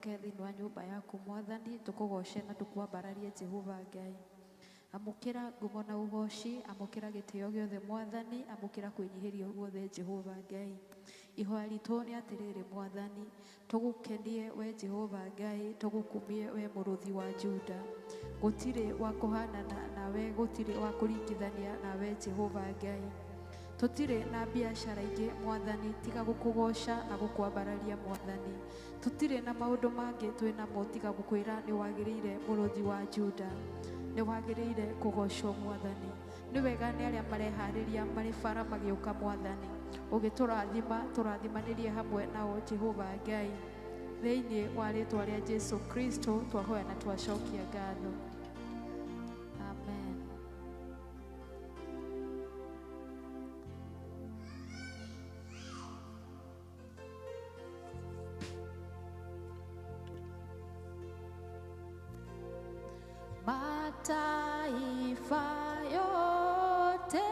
Thĩinĩ wa nyũmba yaku Mwathani, tũkũgoce na tũkwambararie Jehova Ngai. Amũkĩra ngumo na ũgoci, amũkĩra gĩtĩo gĩothe Mwathani, amũkĩra kwĩnyihĩrio guothe Jehova Ngai. Ihoya ritũ nĩ atĩrĩrĩ Mwathani, tũgũkenie we Jehova Ngai, tũgũkumie we mũrũthi wa Juda. Gũtirĩ wa kũhanana nawe, gũtirĩ wa kũringithania nawe Jehova Ngai. Tũtirĩ na biacara ingĩ Mwathani, tiga gũkũgoca na gũkwambararia Mwathani. Tũtirĩ na maũndũ mangĩ twĩ namo tiga gũkwĩra nĩ wagĩrĩire mũrũthi wa Juda. Nĩ wagĩrĩire kũgocwo Mwathani. Nĩ wega nĩ arĩa mareharĩria marĩ bara magĩũka Mwathani. Ũgĩtũrathima, tũrathimanĩrie hamwe nao Jehova Ngai. Thĩinĩ wa rĩtwa rĩa Jesu Kristo twahoya na twacokia ngatho. Amen. Mataifa yote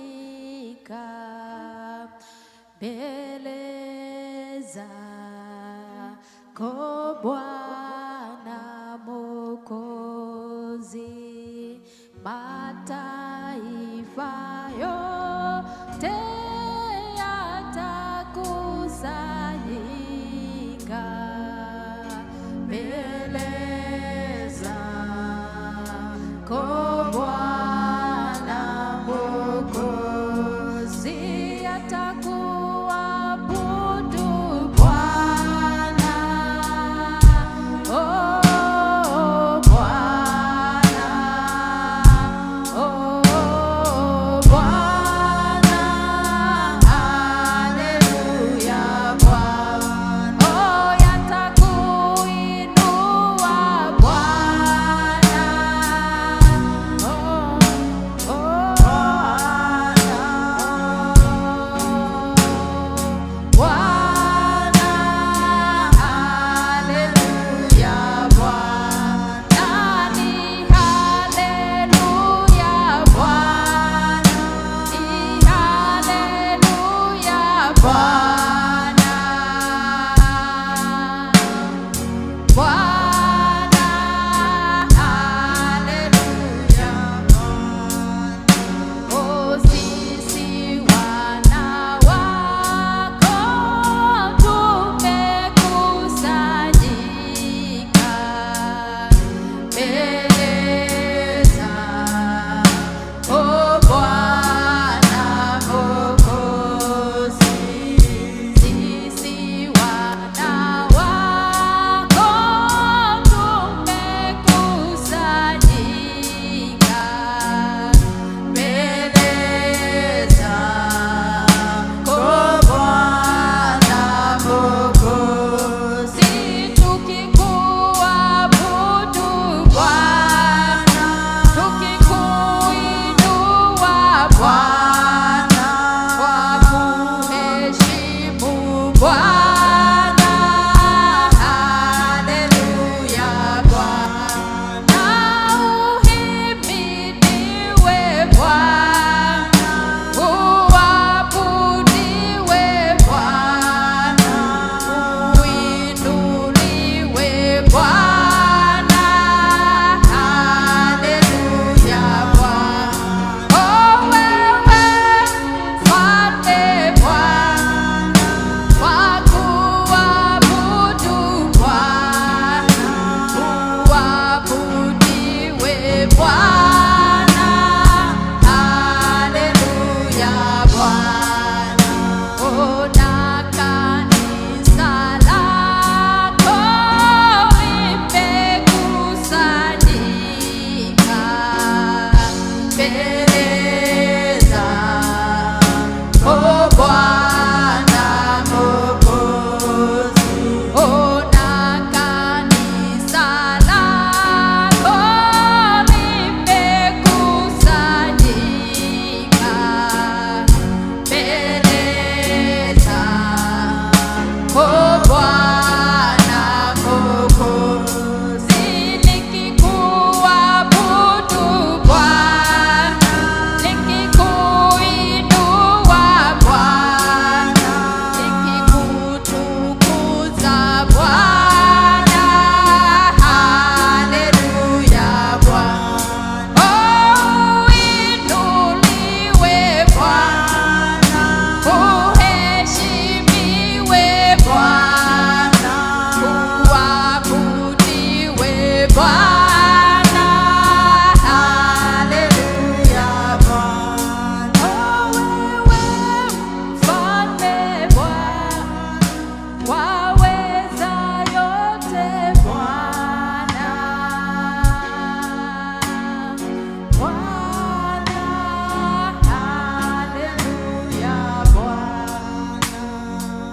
yatakusanyika mbele zako Bwana Mwokozi. Mataifa yote yatakusanyika mbele zako Bwana Mwokozi, atakuabudu Bwana. Oh,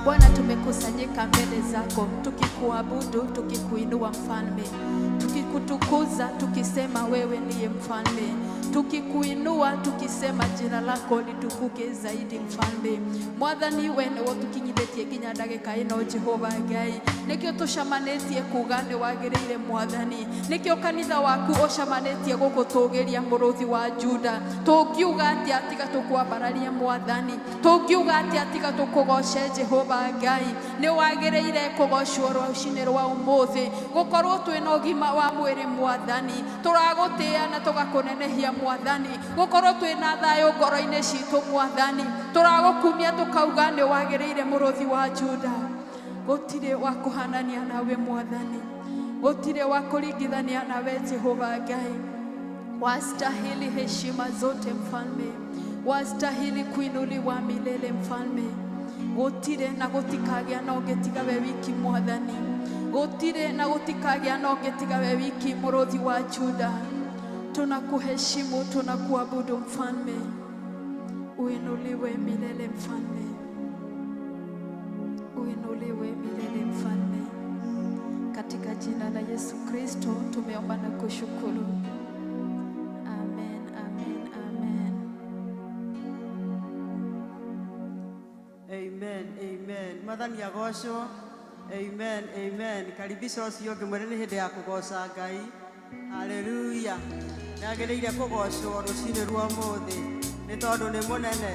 Bwana, tumekusanyika mbele zako tukikuabudu, tukikuinua mfalme, tukikutukuza, tukisema wewe ndiye mfalme, tukikuinua, tukisema jina lako litukuke zaidi mfalme. Mwathani, we nĩwe tũkinyithĩtie nginya ndagĩka ĩno. Jehova Ngai, nĩkĩo tũcamanĩtie kuga nĩ wagĩrĩire. Mwathani, nĩkĩo kanitha waku ũcamanĩtie gũgũtũgĩria, mũrũthi wa Juda. Tũngiuga atĩa tiga tũkwambararie, Mwathani? Tũngiuga atĩa tiga tũkũgoce, Jehova Ngai? Nĩ wagĩrĩire kũgocwo rũcinĩ rwa ũmũthĩ, gũkorwo twĩna ũgima wa mwĩrĩ. Mwathani, tũragũtĩĩa na tũgakũnenehia. Mwathani, gũkorwo twĩna thayũ ngoro-inĩ citũ, Mwathani, tũragũkumia tũkauga nĩ wagĩrĩire, mũrũthi wa Juda. Gũtirĩ wa kũhanania nawe, Mwathani, gũtirĩ wa kũringithania nawe. Jehova Ngai, wastahili heshima zote, mfalme, wastahili kuinuliwa milele, mfalme. Gũtirĩ na gũtikagĩa na ũngĩ tiga we wiki. Mwathani, gũtirĩ na gũtikagĩa na ũngĩ tiga we wiki. Mũrũthi wa Juda, tunakuheshimu, tunakuabudu, mfalme. Uinuliwe milele, mfalme, uinuliwe milele, mfalme. Katika jina la Yesu Kristo tumeomba na kushukuru. Amen, amen, amen. Amen, amen. Mwathani agocwo. Amen, amen. Karibisha ũcio ũngĩ, mwĩre nĩ hĩndĩ ya kũgoca Ngai. Haleluya. Nĩ agĩrĩire kũgocwo rũcinĩ rwa ũmũthĩ nĩ tondũ nĩ mũnene.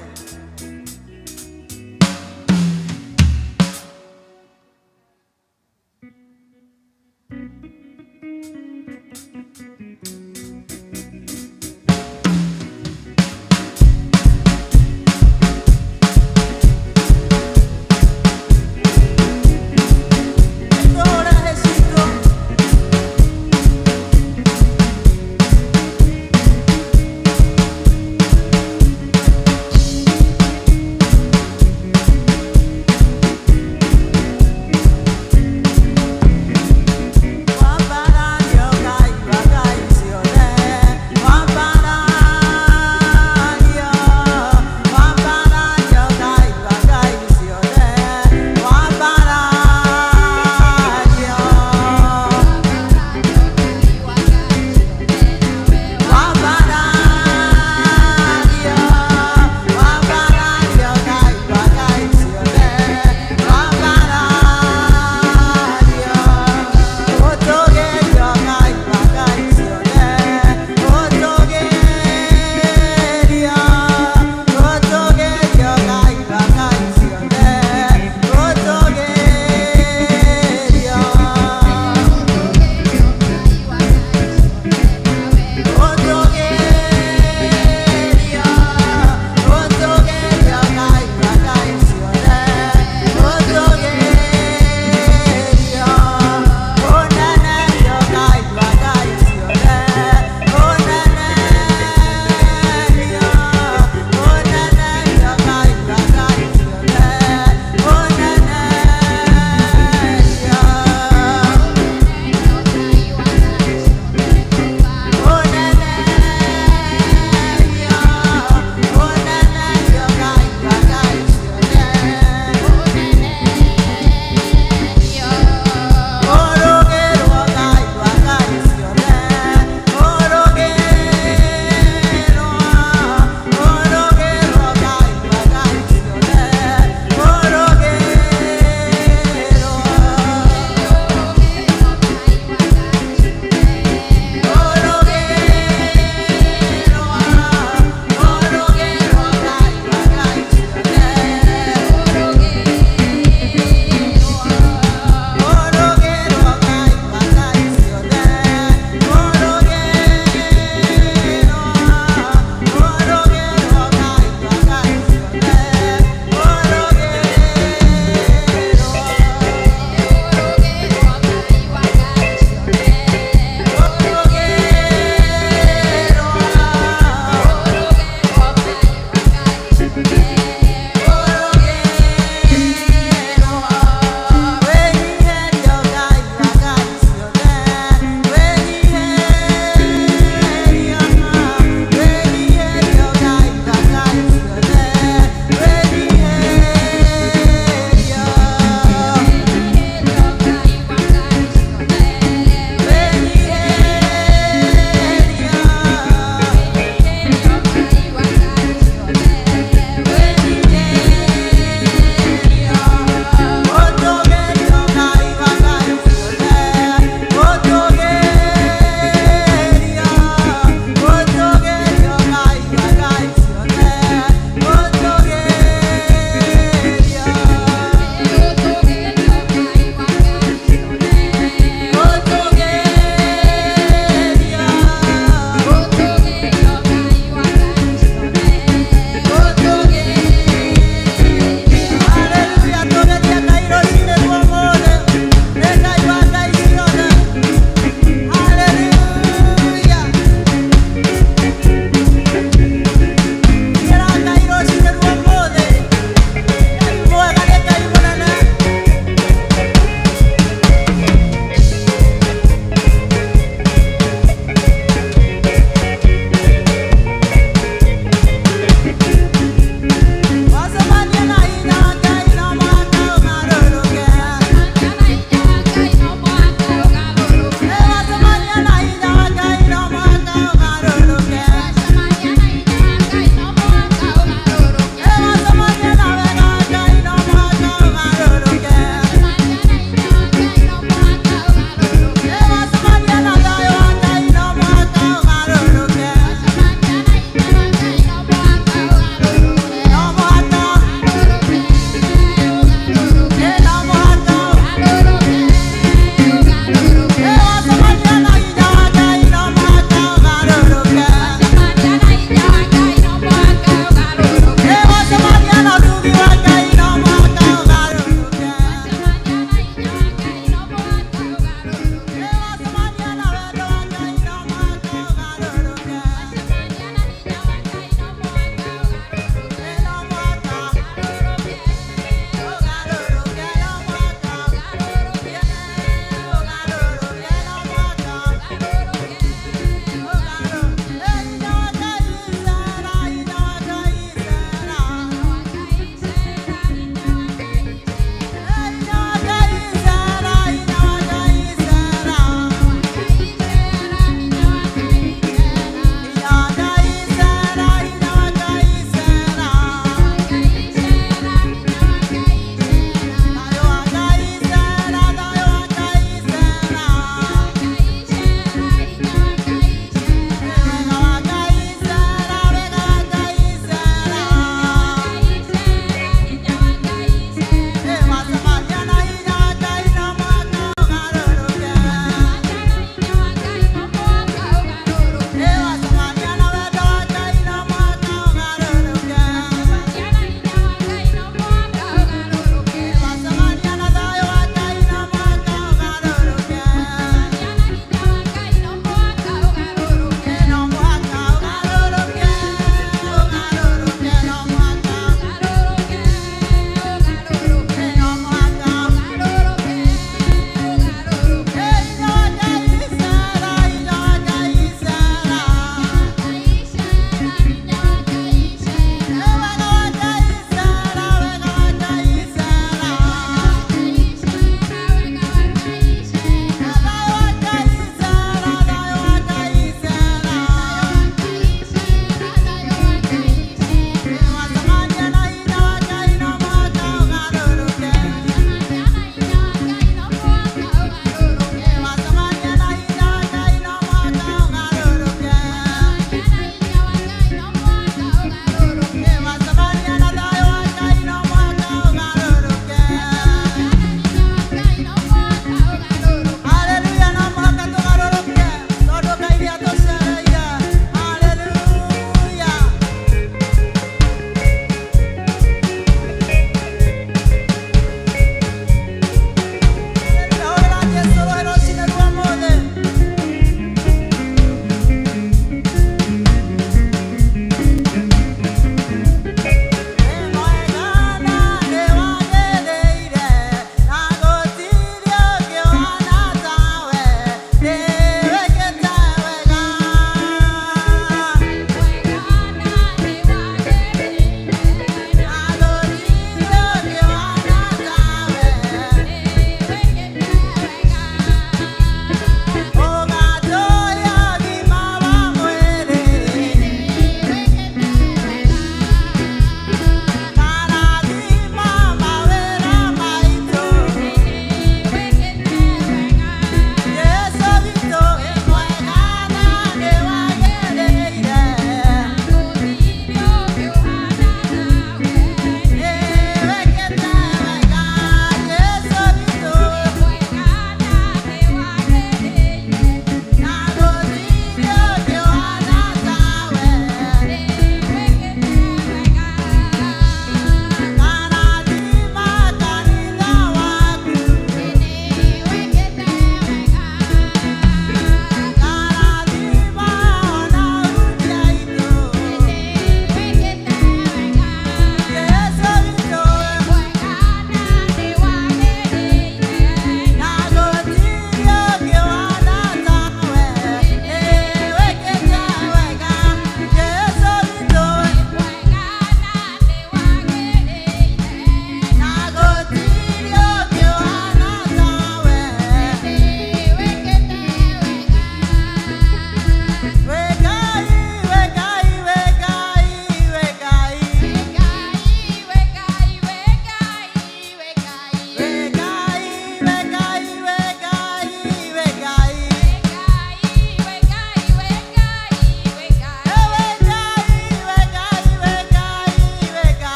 Tũhũre hĩ citũ.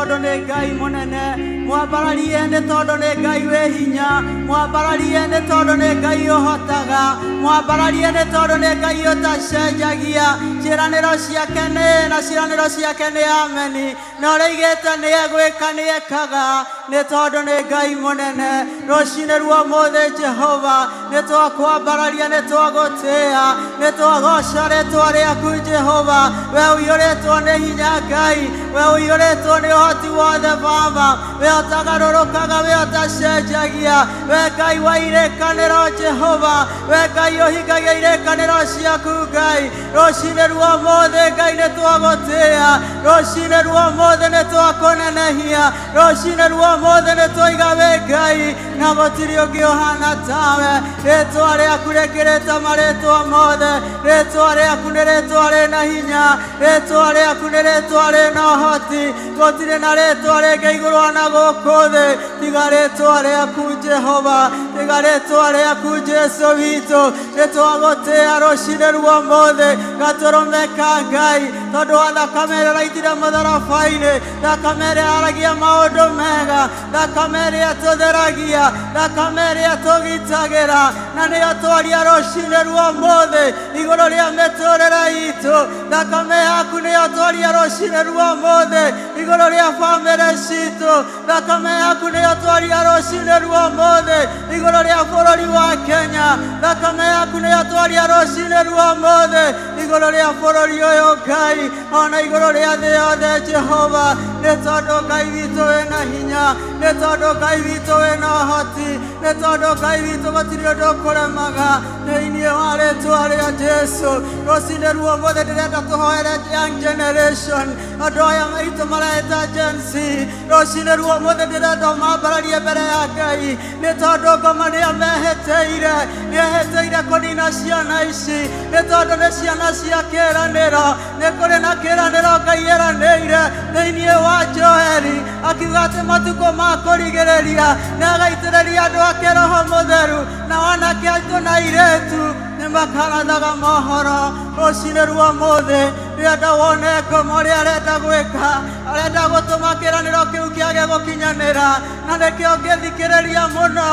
tondũ nĩ Ngai mũnene, mwambararie nĩ tondũ nĩ Ngai wĩ hinya, mwambararie nĩ tondũ nĩ Ngai ũhotaga, mwambararie nĩ tondũ nĩ Ngai ũtacenjagia. Ciĩranĩro ciake nĩ na ciĩranĩro ciake nĩ ameni, na ũrĩa aigĩte nĩ egwĩka nĩ ekaga, nĩ tondũ nĩ Ngai mũnene. Rũcinĩ rwa ũmũthĩ Jehova, nĩ twakwambararia, nĩ twagũtĩĩa, nĩ twagoca rĩtwa rĩaku Jehova. We ũiyũrĩtwo nĩ hinya Ngai, we ũiyũrĩtwo nĩ ũhoti wothe Baba, we ũtagarũrũkaga, we ũtacenjagia, we Ngai wa irĩkanĩro Jehova, we Ngai ũhingagia irĩkanĩro ciaku Ngai. Rũcinĩ rwa ũmũthĩ Ngai nĩ twagũtĩĩa, rũcinĩ rwa ũmũthĩ nĩ twakũnenehia, rũcinĩ rwa ũmũthĩ nĩ twaiga wĩ Ngai na gũtirĩ ũngĩ ũhana tawe. Rĩtwa rĩaku rĩkĩrĩte marĩtwa mothe, rĩtwa rĩaku nĩ rĩtwa rĩna hinya, rĩtwa rĩaku nĩ rĩtwa rĩna ũhoti, gũtirĩ na rĩtwa rĩngĩ igũrũ na gũkũ thĩ tiga rĩtwa rĩaku Jehova, tiga rĩtwa rĩaku Jesu witũ. Nĩ twagũtĩĩa rũcinĩ rwa ũmũthĩ, gatũrũme ka Ngai, tondũ wa thakame ĩrĩa ũraitire mũtharaba-inĩ, thakame ĩrĩa yaragia maũndũ mega, thakame ĩrĩa tũtheragia, thakame ĩrĩa tũgitagĩra, na nĩyo twaria rũcinĩ rwa ũmũthĩ igũrũ rĩa mĩtũrĩre itũ. Thakame yaku nĩyo twaria rũcinĩ rwa ũmũthĩ igũrũ rĩa bamĩrĩ citũ. Thakame yaku nĩyo twaria rũcinĩ rwa ũmũthĩ igũrũ rĩa bũrũri wa Kenya. Thakame yaku nĩyo twaria rũcinĩ rwa ũmũthĩ igũrũ rĩa bũrũri ũyũ Ngai, ona igũrũ rĩa thĩ yothe Jehova, nĩ tondũ Ngai witũ wĩna hinya, nĩ tondũ Ngai witũ wĩna ũhoti, nĩ tondũ Ngai witũ gũtirĩ ũndũ ũkũremaga. Thĩinĩ wa rĩtwa rĩa Jesu, rũcinĩ rwa ũmũthĩ ndĩrenda tũhoere young generation, andũ aya maitũ mareta Gen Z. Rũcinĩ rwa ũmũthĩ ndĩrenda ũmambararie mbere ya Ngai, nĩ tondũ ngoma nĩo mehĩtĩire, nĩehĩtĩire kũnina ciana ici, nĩ tondũ nĩ ciana cia kĩĩranĩro. Nĩ kũrĩ na kĩĩranĩro Ngai eranĩire thĩinĩ wa Joeli, akiuga atĩ matukũ ma kũrigĩrĩria nĩ agaitĩrĩria andũ ake Roho Mũtheru, na anake aitũ na airĩtu nĩ makarathaga mohoro. Rũcinĩ rwa ũmũthĩ ndĩrenda wone ngoma ũrĩa arenda gwĩka, arenda gũtũma kĩĩranĩro kĩu kĩage gũkinyanĩra, na nĩkĩo ngĩthikĩrĩria mũno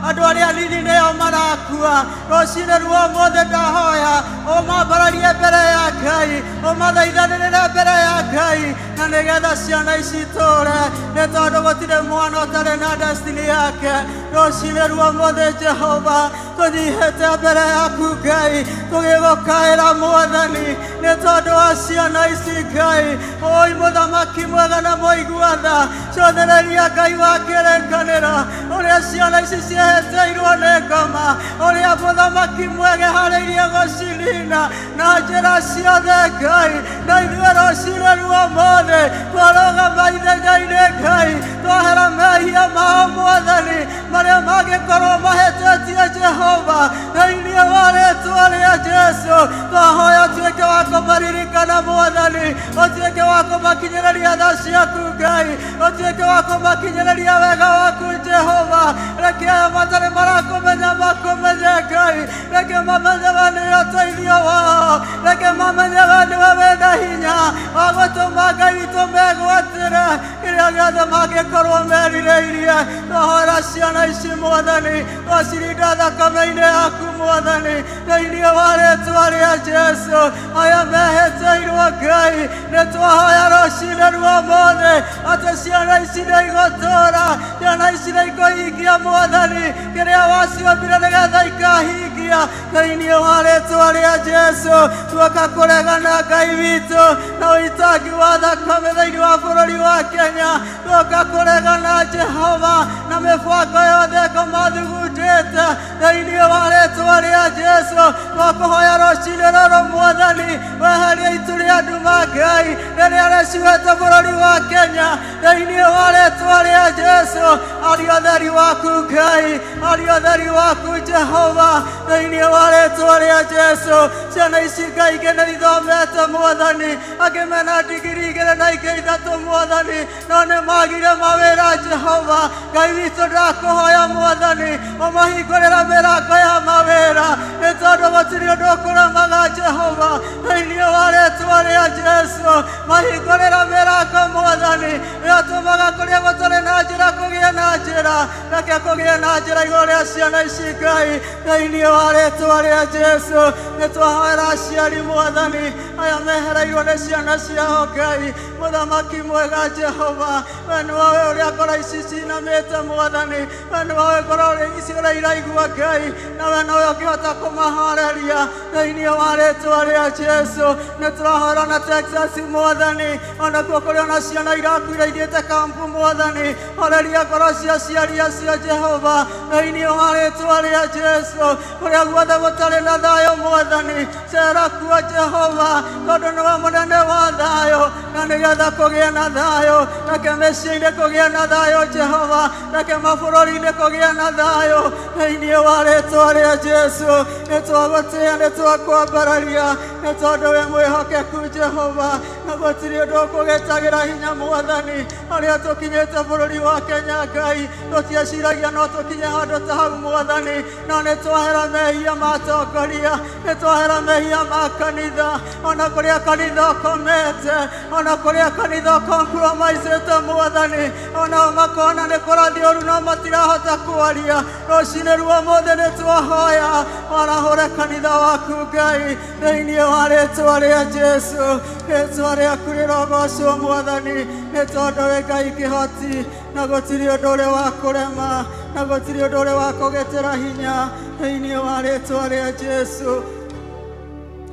andũ arĩa anini nĩo marakua. Rũcinĩ rwa ũmũthĩ ndahoya ũmambararie mbere ya Ngai, ũmathaithanĩrĩre mbere ya Ngai, na nĩgetha ciana ici itũũre, nĩ tondũ gũtirĩ mwana ũtarĩ na destiny yake. Rũcinĩ rwa ũmũthĩ Jehova, tũnyihĩte mbere yaku Ngai, tũgĩgũkaĩra Mwathani nĩ tondũ wa ciana ici Ngai. Oi mũthamaki mwega na mũigua tha, cothereria Ngai wa kĩrĩkanĩro ũrĩa ciana ici ciehĩtĩirwo nĩ ngoma, ũrĩa mũthamaki mwega eharĩirie gũcinina na njĩra ciothe Ngai. Na ithuĩ rũcinĩ rwa ũmũthĩ twarũgama ithenya-inĩ Ngai, twahera mehia mao Mwathani marĩa mangĩkorwo mahĩtĩtie Jehova, thĩinĩ wa rĩtwa rĩa Jesu twahoya ũtuĩke wa kũmaririkana Mwathani, ũtuĩke wa kũmakinyĩrĩria tha ciaku Ngai, ũtuĩke wa kũmakinyĩrĩria wega waku Jehova. Reke aya matarĩ marakũmenya makũmenye Ngai, reke mamenye we nĩwe ũteithio wao, reke mamenye we nĩwe wĩna hinya wa gũtũma Ngai witũ megwatĩre kĩrĩa gĩothe mangĩkorwo merirĩirie. Twahoera ciana ici Mwathani, twacirinda thakame-inĩ yaku Mwathani, thĩinĩ wa rĩtwa rĩa Jesu. Aya mehĩtĩirwo Ngai, nĩ twahoya rũcinĩ rwa ũmũthĩ atĩ ciana ici nĩ igũtũũra, ciana ici nĩ ikũhingia Mwathani kĩrĩa waciũmbire nĩgetha ikahingia, thĩinĩ wa rĩtwa rĩa Jesu. Tuoka kũregana Ngai witũ na ũitangi wa thakame thĩinĩ wa bũrũri wa Kenya, tuoka kũregana Jehova na mĩbango yothe ngoma thugundĩte, thĩinĩ wa rĩtwa rĩa Jesu. Twakũhoya rũcinĩ rũrũ Mwathani, weherie itu rĩa nduma Ngai rĩrĩa rĩcuĩte bũrũri wa Kenya, thĩinĩ wa rĩtwa rĩa Jesu. Aria ũtheri waku Ngai, aria ũtheri waku Jehova, thĩinĩ wa rĩtwa rĩa Jesu. Ciana ici Ngai ingĩ nĩ ithomete Mwathani, angĩ mena ndigiri igĩrĩ na ingĩ ithatũ Mwathani, no nĩ magire mawĩra Jehova Ngai witũ. Ndakũhoya Mwathani Ũmahingũrĩra mĩrango ya mawĩra, nĩ tondũ gũtirĩ ũndũ ũkũremaga Jehova. Thĩinĩ wa rĩtwa rĩa Jesu, mahingũrĩra mĩrango Mwathani, nĩ ũtũmaga kũrĩa gũtarĩ na njĩra kũgĩe na njĩra. Reke kũgĩe na njĩra igũrũ rĩa ciana ici Ngai, thĩinĩ wa rĩtwa rĩa Jesu. Nĩ twahoera aciari Mwathani, aya mehereirwo nĩ ciana ciao Ngai. Mũthamaki mwega Jehova, we nĩwe ũĩ ũrĩa ngoro ici cinamĩte Mwathani, we nĩwe ũĩ ngoro ici ũrĩa iraigua Ngai, na we nowe ũngĩhota kũmahoreria. Thĩinĩ wa rĩtwa rĩa Jesu, nĩ tũrahoera na Texas Mwathani, onakuo kũrĩ ona ciana irakuire ithiĩte kampu Mwathani, horeria ngoro cia aciari acio Jehova. Thĩinĩ wa rĩtwa rĩa Jesu, kũrĩa guothe gũtarĩ na thayũ Mwathani, cera kuo Jehova, tondũ nĩwe mũnene wa thayũ, na nĩgetha kũgĩe na thayũ. Reke mĩciĩ-inĩ kũgĩe na thayũ Jehova, reke mabũrũri-inĩ kũgĩe na thayũ. Thĩinĩ wa rĩtwa rĩa Jesu, nĩ twagũtĩĩa, nĩ twakwambararia, nĩ tondũ wĩ mwĩhokeku Jehova, na gũtirĩ ũndũ ũkũgĩtagĩra hinya Mwathani. Harĩa tũkinyĩte bũrũri wa Kenya Ngai, tũtieciragia no tũkinye handũ ta hau Mwathani, no nĩ twahera mehia ma atongoria, nĩ twahera mehia ma kanitha, ona kũrĩa kanitha ũkomete, ona kũrĩa kanitha ũkompromisĩte Mwathani, onao makona nĩ kũrathiĩ ũru no matirahota kwaria. Rũcinĩ rwa ũmũthĩ nĩ twahoya warahũre kanitha waku Ngai, thĩinĩ wa rĩtwa rĩa Jesu. Rĩtwa rĩaku rĩrogocwo Mwathani, nĩ tondũ wĩ Ngai kĩhoti, na gũtirĩ ũndũ ũrĩ wa kũrema, na gũtirĩ ũndũ ũrĩ wa kũgĩtĩra hinya. Thĩinĩ wa rĩtwa rĩa Jesu,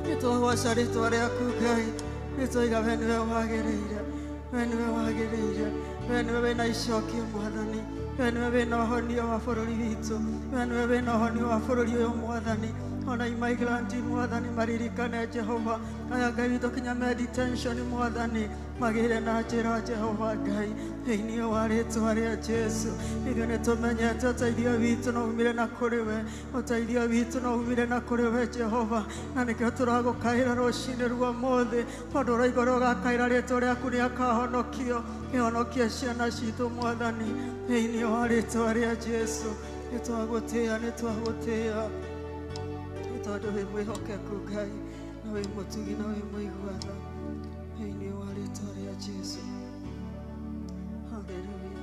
nĩ twagoca rĩtwa rĩaku Ngai, nĩ twaiga we nĩwe wagĩrĩire, we nĩwe wagĩrĩire, we nĩwe wĩna icokio Mwathani, we nĩwe wĩna ũhonio wa bũrũri witũ, we nĩwe wĩna ũhonio wa bũrũri ũyũ Mwathani. Ona immigrant Mwathani maririkane Jehova, aya Ngai witũ kinya me detention Mwathani, magĩre na njĩra Jehova Ngai. Thĩinĩ wa rĩtwa rĩa Jesu, ithuĩ nĩ tũmenyete ũteithio witũ no umire na kũrĩ we, ũteithio witũ no umire na kũrĩ we Jehova, na nĩkĩo tũragũkaĩra rũcinĩ rwa ũmũthĩ, tondũ ũroiga ũrĩa ũgakaĩra rĩtwa rĩaku nĩ akahonokio. Kĩhonokie ciana citũ Mwathani, thĩinĩ wa rĩtwa rĩa Jesu. Nĩ twagũtĩĩa, nĩ twagũtĩĩa, nĩ tondũ wĩ mwĩhokeku Ngai, na wĩ mũtugi, na wĩ mũigua tha. Thĩinĩ wa rĩtwa rĩa Jesu, haleluya.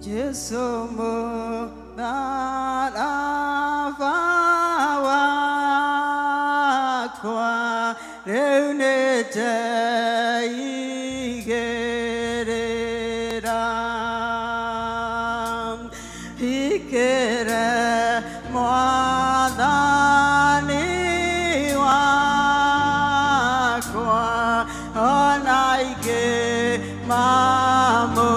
Jesu mũtharaba wakwa rĩu nĩ ndeigĩrĩra, hikĩre Mwathani wakwa, ona ingĩ mamũtiga.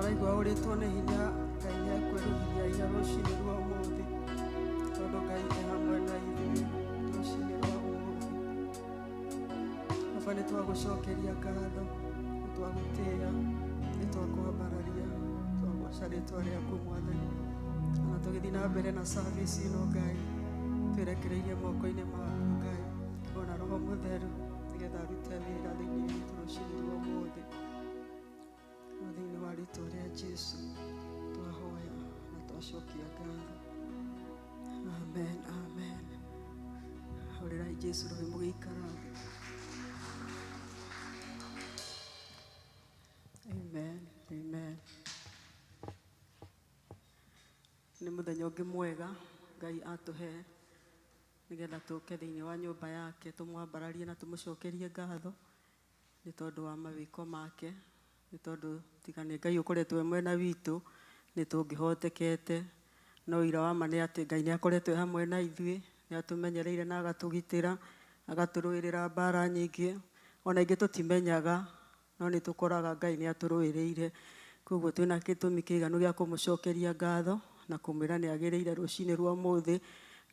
Ũraigua ũrĩtwo nĩ hinya, Ngai nĩ ekwerũhia hinya rũcinĩ rwa ũmũthĩ, tondũ Ngai e hamwe na ithuĩ rũcinĩ rwa ũmũthĩ. Baba, nĩ twagũcokeria ngatho, nĩ twagũtĩĩa, nĩ twakwambararia, twagoca rĩtwa rĩaku Mwathani. Ona tũgĩthiĩ na mbere na service ĩno Ngai, twĩrekereirie moko-inĩ maku Ngai, ona Roho Mũtheru, nĩgetha arute wĩra thĩinĩ witũ rũcinĩ rwa ũmũthĩ. Na thĩinĩ wa rĩtwa rĩa Jesu twahoya na twacokia ngatho. Amen, amen. Horerai Jesu rũhĩ mũgĩikara thĩ. Amen, amen. Nĩ mũthenya ũngĩ mwega Ngai atũhe nĩgetha tũke thĩinĩ wa nyũmba yake tũmwambararie na tũmũcokerie ngatho nĩ tondũ wa mawĩko make, nĩ tondũ tiga nĩ Ngai ũkoretwo e mwena witũ nĩ tũngĩhotekete. No ũira wa ma nĩ atĩ Ngai nĩ akoretwo e hamwe na ithuĩ, nĩ atũmenyereire na agatũgitĩra, agatũrũĩrĩra mbara nyingĩ, ona ingĩ tũtimenyaga, no nĩ tũkoraga Ngai nĩ atũrũĩrĩire. Koguo twĩna gĩtũmi kĩiganu gĩa kũmũcokeria ngatho na kũmwĩra nĩ agĩrĩire rũcinĩ rwa ũmũthĩ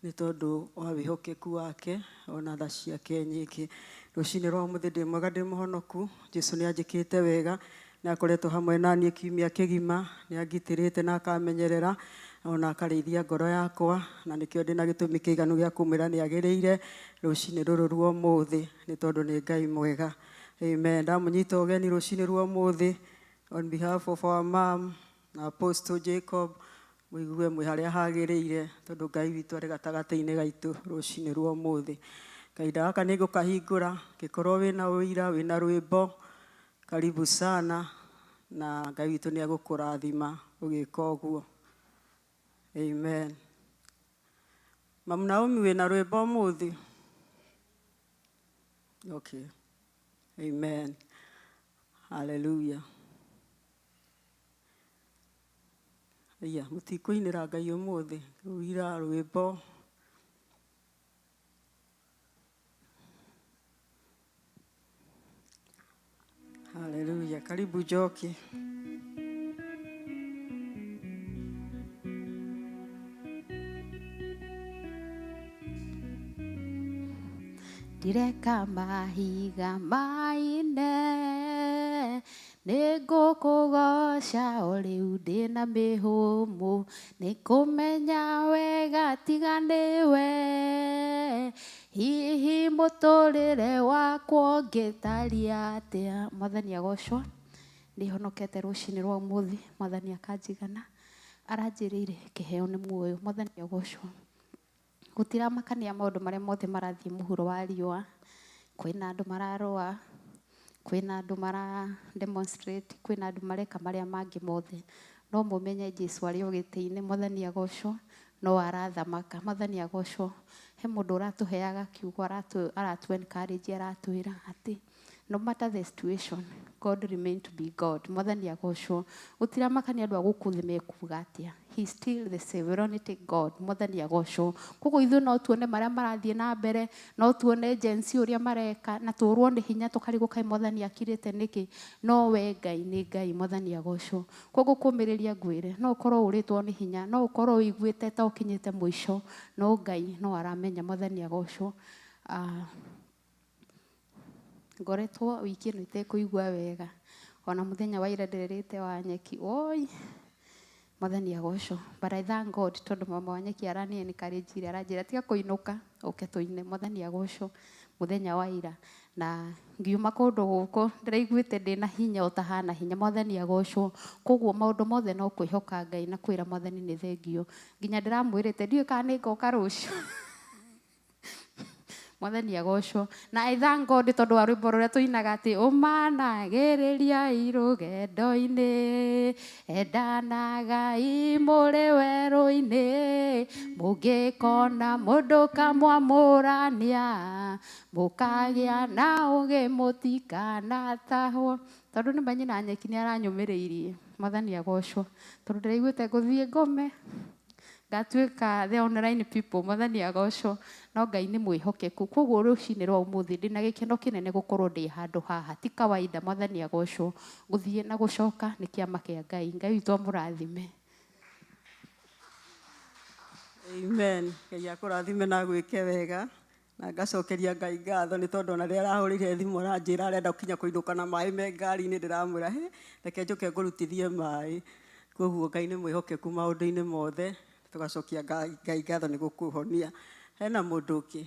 nĩ tondũ wa wĩhokeku wake ona tha ciake nyingĩ. Rũcinĩ rwa ũmũthĩ ndĩ mwega, ndĩ mũhonoku, Jesu nĩ anjĩkĩte wega, nĩ akoretwo hamwe na niĩ kiumia kĩgima, nĩ angitĩrĩte na akamenyerera ona akarĩithia ngoro yakwa, na nĩkĩo ndĩna gĩtũmi kĩiganu gĩa kũmwĩra nĩ agĩrĩire rũcinĩ rũrũ rwa ũmũthĩ nĩ tondũ nĩ Ngai mwega. Amen. Ndamũnyita ũgeni rũcinĩ rwa ũmũthĩ on behalf of our mom na Apostle Jacob, mũigue mwĩ harĩa hagĩrĩire tondũ Ngai witũ arĩ gatagatĩ-inĩ gaitũ rũcinĩ rwa ũmũthĩ. Kahinda gaka nĩ ngũkahingũra, angĩkorwo wĩna ũira, wĩna rwĩmbo, karibu sana, na Ngai witũ nĩ egũkũrathima ũgĩka ũguo. Amen. Mamu Naomi wĩna rwĩmbo ũmũthĩ? Okay. Amen. Hallelujah. Aya, mũtikũinĩra Ngai ũmũthĩ, ũira rwĩmbo. Hallelujah. Karibu Njoki. Ndireka mahiga maine, nĩngũkũgoca o rĩu ndĩna mĩhũmũ, nĩngũmenya wega tiga nĩwe, hihi mũtũrĩre wakwa ũngĩtariĩ atĩa. Mwathani agocwo, nĩhonokete rũcinĩ rwa ũmũthĩ, Mwathani akanjigana, aranjĩrĩire kĩheo nĩ muoyo, Mwathani agocwo. Gũtiramakania maũndũ marĩa mothe marathiĩ mũhuro wa riũa, kwĩna andũ mararũa, kwĩna andũ mara demonstrate, kwĩna andũ mareka marĩa mangĩ mothe, no mũmenye Jesu arĩ o gĩtĩ-inĩ, Mwathani agocwo, no arathamaka, Mwathani agocwo. He mũndũ ũratũheaga kiugo, aratu encourage, aratwĩra atĩ no matter the situation, God remain to be God. Mwathani agocwo. Gũtiramakania andũ a gũkũ thĩ mekuga atĩa. He is still the sovereignty God. Mwathani agocwo. Koguo ithuĩ no tuone marĩa marathiĩ na mbere, no tuone Gen Z ũrĩa mareka, na tũrwo nĩ hinya tũkarigwo kaĩ Mwathani akirĩte nĩkĩ. No we Ngai nĩ Ngai. Mwathani agocwo. Koguo kũmĩrĩria ngwĩre, no ũkorwo ũrĩtwo nĩ hinya, no ũkorwo ũiguĩte ta ũkinyĩte mũico, no Ngai no aramenya. Mwathani agocwo. Ngoretwo wiki ĩno itekũigua wega, ona mũthenya wa ira ndĩrĩrĩte wa nyeki, oi Mwathani agocwo. But I thank God tondũ mama wa nyeki arani encourage aranjĩra tiga kũinũka ũke tũine. Mwathani agocwo mũthenya wa ira, na ngiuma kũndũ gũkũ ndĩraiguĩte ndĩna hinya ũtahana hinya. Mwathani agocwo. Koguo maũndũ mothe no kwĩhoka Ngai na kwĩra Mwathani nĩ thengio. Nginya ndĩramwĩrĩte ndiũĩ kana nĩ ngoka rũciũ. Mwathani agocwo. Na I thank God tondũ wa rwĩmbo rũrĩa tũinaga atĩ ũmanagĩrĩriai rũgendo-inĩ, endanagai mũrĩ werũ-inĩ, mũngĩkona mũndũ kamwamũrania, mũkagĩa na ũgĩ mũtikanatahwo. Tondũ nĩ manyina nyeki nĩ aranyũmĩrĩirie. Mwathani agocwo. Tondũ ndĩraiguĩte ngũthiĩ ngome, Ngatuĩka the online people, Mwathani agocwo, no Ngai nĩ mwĩhokeku. Koguo rũcinĩ rwa ũmũthĩ ndĩna gĩkeno kĩnene gũkorwo ndĩ handũ haha, ti kawaida. Mwathani agocwo. Gũthiĩ na gũcoka nĩ kĩama kĩa Ngai. Ngai witũ amũrathime. Amen. Ngai akũrathime na agwĩke wega. Na ngacokeria Ngai ngatho nĩ tondũ ona rĩrĩa arahũrĩire thimũ aranjĩra arenda kinya kũinũka na maĩ me ngari-inĩ, ndĩramwĩra, "Hĩ, reke njũke ngũrutithie maĩ." Koguo Ngai nĩ mwĩhokeku maũndũ-inĩ mothe, tũgacokia Ngai ngatho nĩ gũkũhonia. Hena mũndũ ũngĩ?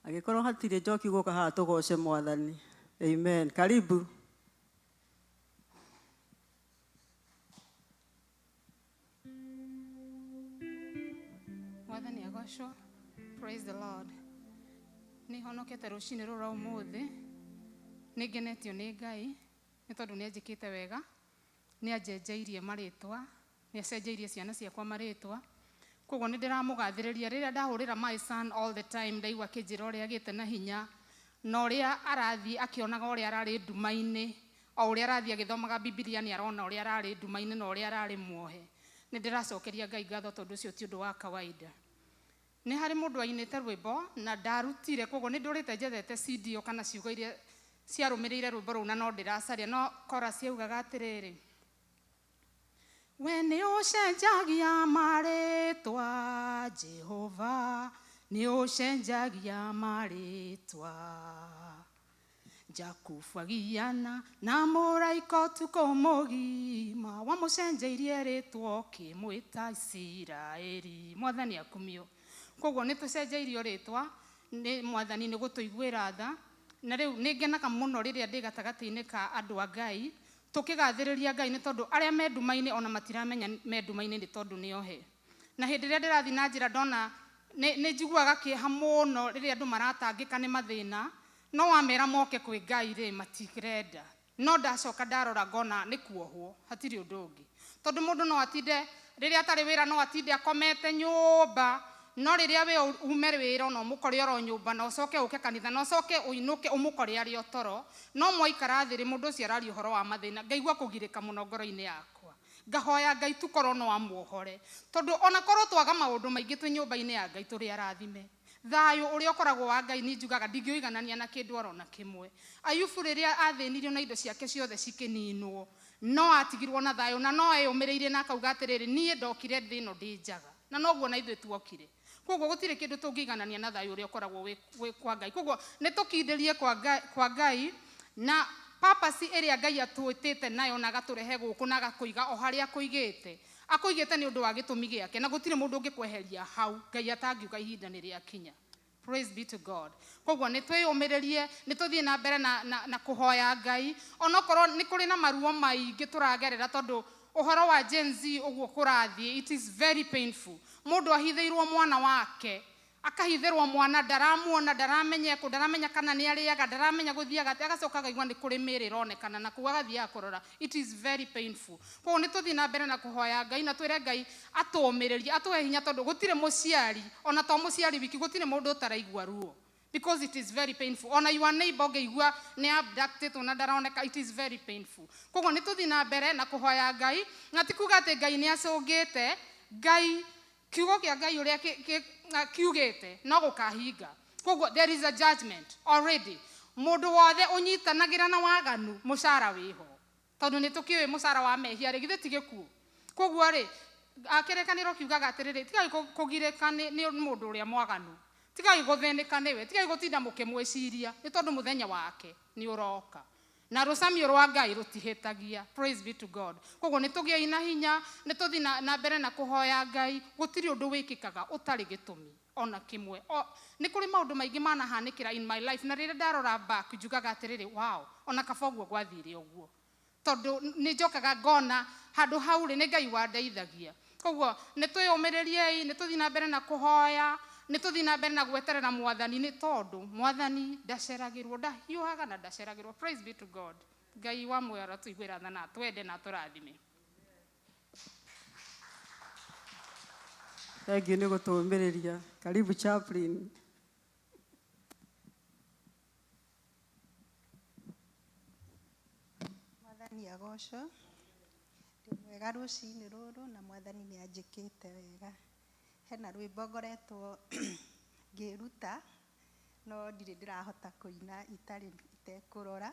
Angĩkorwo hatirĩ, Njoki gũka haha tũgoce Mwathani. Amen. Karibu. Mwathani agocwo. Praise the Lord. Nĩ honokete rũcinĩ rũrũ rwa ũmũthĩ. Nĩ ngenetio nĩ Ngai nĩ tondũ nĩ anjĩkĩte wega, nĩ anjenjeirie marĩtwa, nĩ acenjeirie ciana ciakwa marĩtwa. Koguo nĩ ndĩramũgathĩrĩria. Rĩrĩa ndahũrĩra my son all the time, ndaigua akĩnjĩra ũrĩa agĩte na hinya na ũrĩa arathiĩ akĩonaga ũrĩa ararĩ nduma-inĩ. O ũrĩa arathiĩ agĩthomaga Bibilia, nĩ arona ũrĩa ararĩ nduma-inĩ na ũrĩa ararĩ muohe. Nĩ ndĩracokeria Ngai ngatho tondũ ũcio ti ũndũ wa kawaida. Nĩ harĩ mũndũ ainĩte rwĩmbo na ndarutire, koguo nĩ ndũrĩte njethete CD kana ciugo iria ciarũmĩrĩire rwĩmbo rũu, na no ndĩracaria. No chorus yaugaga atĩrĩrĩ, "We nĩ ũcenjagia marĩtwa, Jehova, nĩ ũcenjagia marĩtwa. Jakubu agiana na mũraika ũtukũ mũgima, wamũcenjeirie rĩtwa ũkĩmwĩta Isiraeli." Mwathani akumio. Koguo nĩ tũcenjeirio rĩtwa nĩ Mwathani nĩ gũtũiguĩra tha. Na rĩu nĩ ngenaga mũno rĩrĩa ndĩ gatagatĩ-inĩ ka andũ a Ngai tũkĩgathĩrĩria Ngai, nĩ tondũ arĩa me nduma-inĩ ona matiramenya me nduma-inĩ, nĩ tondũ nĩ ohe. Na hĩndĩ ĩrĩa ndĩrathiĩ na njĩra ndona nĩ njiguaga kĩeha mũno rĩrĩa andũ maratangĩka nĩ mathĩna, no wamera moke kwĩ Ngai rĩ, matirenda. No ndacoka ndarora ngona nĩ kuohwo, hatirĩ ũndũ ũngĩ, tondũ mũndũ no atinde rĩrĩa atarĩ wĩra, no atinde akomete nyũmba, no rĩrĩa we ume wĩra no ũmũkore oro nyũmba, na ũcoke ũke kanitha, na ũcoke ũinũke ũmũkore arĩ o toro. No mwaikara thĩ rĩ, mũndũ ũcio araria ũhoro wa mathĩna, ngaigua kũgirĩka mũno ngoro-inĩ yakwa, ngahoya Ngai tu korwo no amuohore, tondũ ona korwo twaga maũndũ maingĩ, twĩ nyũmba-inĩ ya Ngai tũrĩ arathime. Thayũ ũrĩa ũkoragwo wa Ngai, nĩ njugaga ndingĩũiganania na kĩndũ oro na kĩmwe. Ayubu rĩrĩa athĩnirio na indo ciake ciothe cikĩninwo, no atigirwo na thayũ, na no eyũmĩrĩirie na akauga atĩrĩrĩ, "Niĩ ndokire thĩ ĩno ndĩ njaga." Na noguo na ithuĩ tuokire. Koguo gũtirĩ kĩndũ tũngĩiganania na thayũ ũrĩa ũkoragwo wĩ kwa Ngai. Koguo nĩ tũkindĩrie kwa Ngai na purpose ĩrĩa Ngai atwĩtĩte nayo na agatũrehe gũkũ na agakũiga o harĩa akũigĩte. Akũigĩte nĩ ũndũ wa gĩtũmi gĩake, na gũtirĩ mũndũ ũngĩkweheria hau Ngai atangiuga ihinda nĩ rĩakinya. Praise be to God. Koguo nĩ twĩyũmĩrĩrie, nĩ tũthiĩ na mbere na kũhoya Ngai, onokorwo nĩ kũrĩ na maruo maingĩ tũragerera, tondũ ũhoro wa Gen Z ũguo kũrathiĩ, it is very painful. Mũndũ ahithĩirwo mwana wake, akahithĩrwo mwana, ndaramuona, ndaramenya ekũ, ndaramenya kana nĩ arĩaga, ndaramenya gũthiaga atĩa, agacoka akaigua nĩ kũrĩ mĩĩrĩ ĩronekana na kũu, agathiaga kũrora. It is very painful. Koguo nĩ tũthiĩ na mbere na kũhoya Ngai na twĩre Ngai atũũmĩrĩrie, atũhe hinya, tondũ gũtirĩ mũciari, ona to mũciari wiki, gũtirĩ mũndũ ũtaraigua ruo, because it is very painful. Ona your neighbor ũngĩigua nĩ abducted na ndaroneka, it is very painful. Koguo nĩ tũthiĩ na mbere na kũhoya Ngai, na ti kuga atĩ Ngai nĩ acũngĩte. Ngai, kiugo kĩa Ngai ũrĩa kiugĩte no gũkahinga. Koguo there is a judgment already. Mũndũ wothe ũnyitanagĩra na waganu, mũcara wĩho, tondũ nĩ tũkĩũĩ mũcara wa mehia rĩ, githĩ ti gĩkuũ? Koguo rĩ, kĩrĩkanĩro kiugaga atĩrĩrĩ, tigai kũgirĩka nĩ mũndũ ũrĩa mwaganu, tigai gũthĩnĩka nĩwe, tigai gũtinda mũkĩmwĩciria, nĩ tondũ mũthenya wake nĩ ũroka na rũcamio rwa Ngai rũtihĩtagia. Praise be to God. Koguo nĩ tũgĩei na hinya, nĩ tũthiĩ na mbere na kũhoya Ngai. Gũtirĩ ũndũ wĩkĩkaga ũtarĩ gĩtũmi ona kĩmwe. Nĩ kũrĩ maũndũ maingĩ manahanĩkĩra in my life, na rĩrĩa ndarora back njugaga atĩrĩrĩ, wow, ona kaba ũguo gwathire ũguo, tondũ nĩ njokaga ngona handũ hau rĩ, nĩ Ngai wandeithagia. Koguo nĩ twĩyũmĩrĩriei, nĩ tũthiĩ na mbere na kũhoya, nĩ tũthiĩ na mbere na gweterera Mwathani, nĩ tondũ Mwathani ndaceragĩrwo, ndahiũhaga na ndaceragĩrwo. Praise be to God. Ngai wa muoyo aratũiguĩra tha na atwende na atũrathime. Thank you nĩ gũtũũmĩrĩria. Karibu, chaplain. Mwathani agocwo. Wega rũcinĩ rũrũ na mwathani nĩ anjĩkĩte wega. Hena rwĩmbo ngoretwo ngĩruta no ndirĩ ndĩrahota kũina itarĩ itekũrora,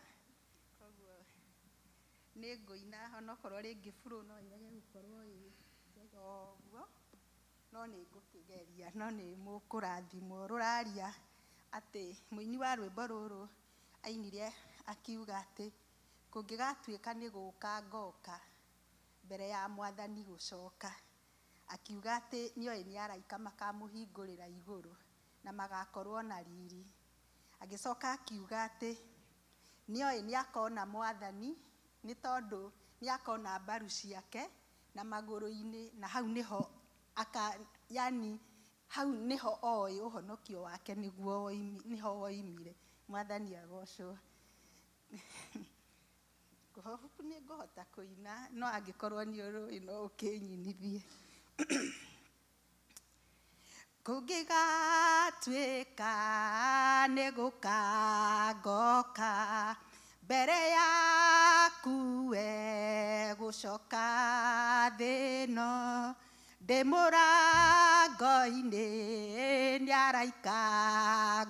koguo nĩ ngũina onokorwo rĩngĩ flow no ĩrege gũkorwo ĩ njega ũguo, no nĩ ngũkĩgeria, no nĩ mũkũrathimwo. Rũraria atĩ mũini wa rwĩmbo rũrũ ainire akiuga atĩ kũngĩgatuĩka nĩ gũka ngoka mbere ya mwathani gũcoka, akiuga atĩ nĩoĩ nĩ araika makamũhingũrĩra igũrũ na magakorwo na riri. Agĩcoka akiuga atĩ nĩoĩ nĩ akona mwathani nĩ tondũ nĩ akona mbaru ciake na magũrũ-inĩ, na hau nĩho aka, yani hau nĩho oĩ ũhonokio wake nĩguo nĩho woimire. Mwathani agocwo. Hope nĩ ngũhota kũina, no angĩkorwo nĩ ũrũĩ no ũkĩnyinithie. Kũngĩgatuĩka nĩ gũka ngoka mbere yaku we gũcoka thĩ ĩno, ndĩ mũrango-inĩ nĩ araika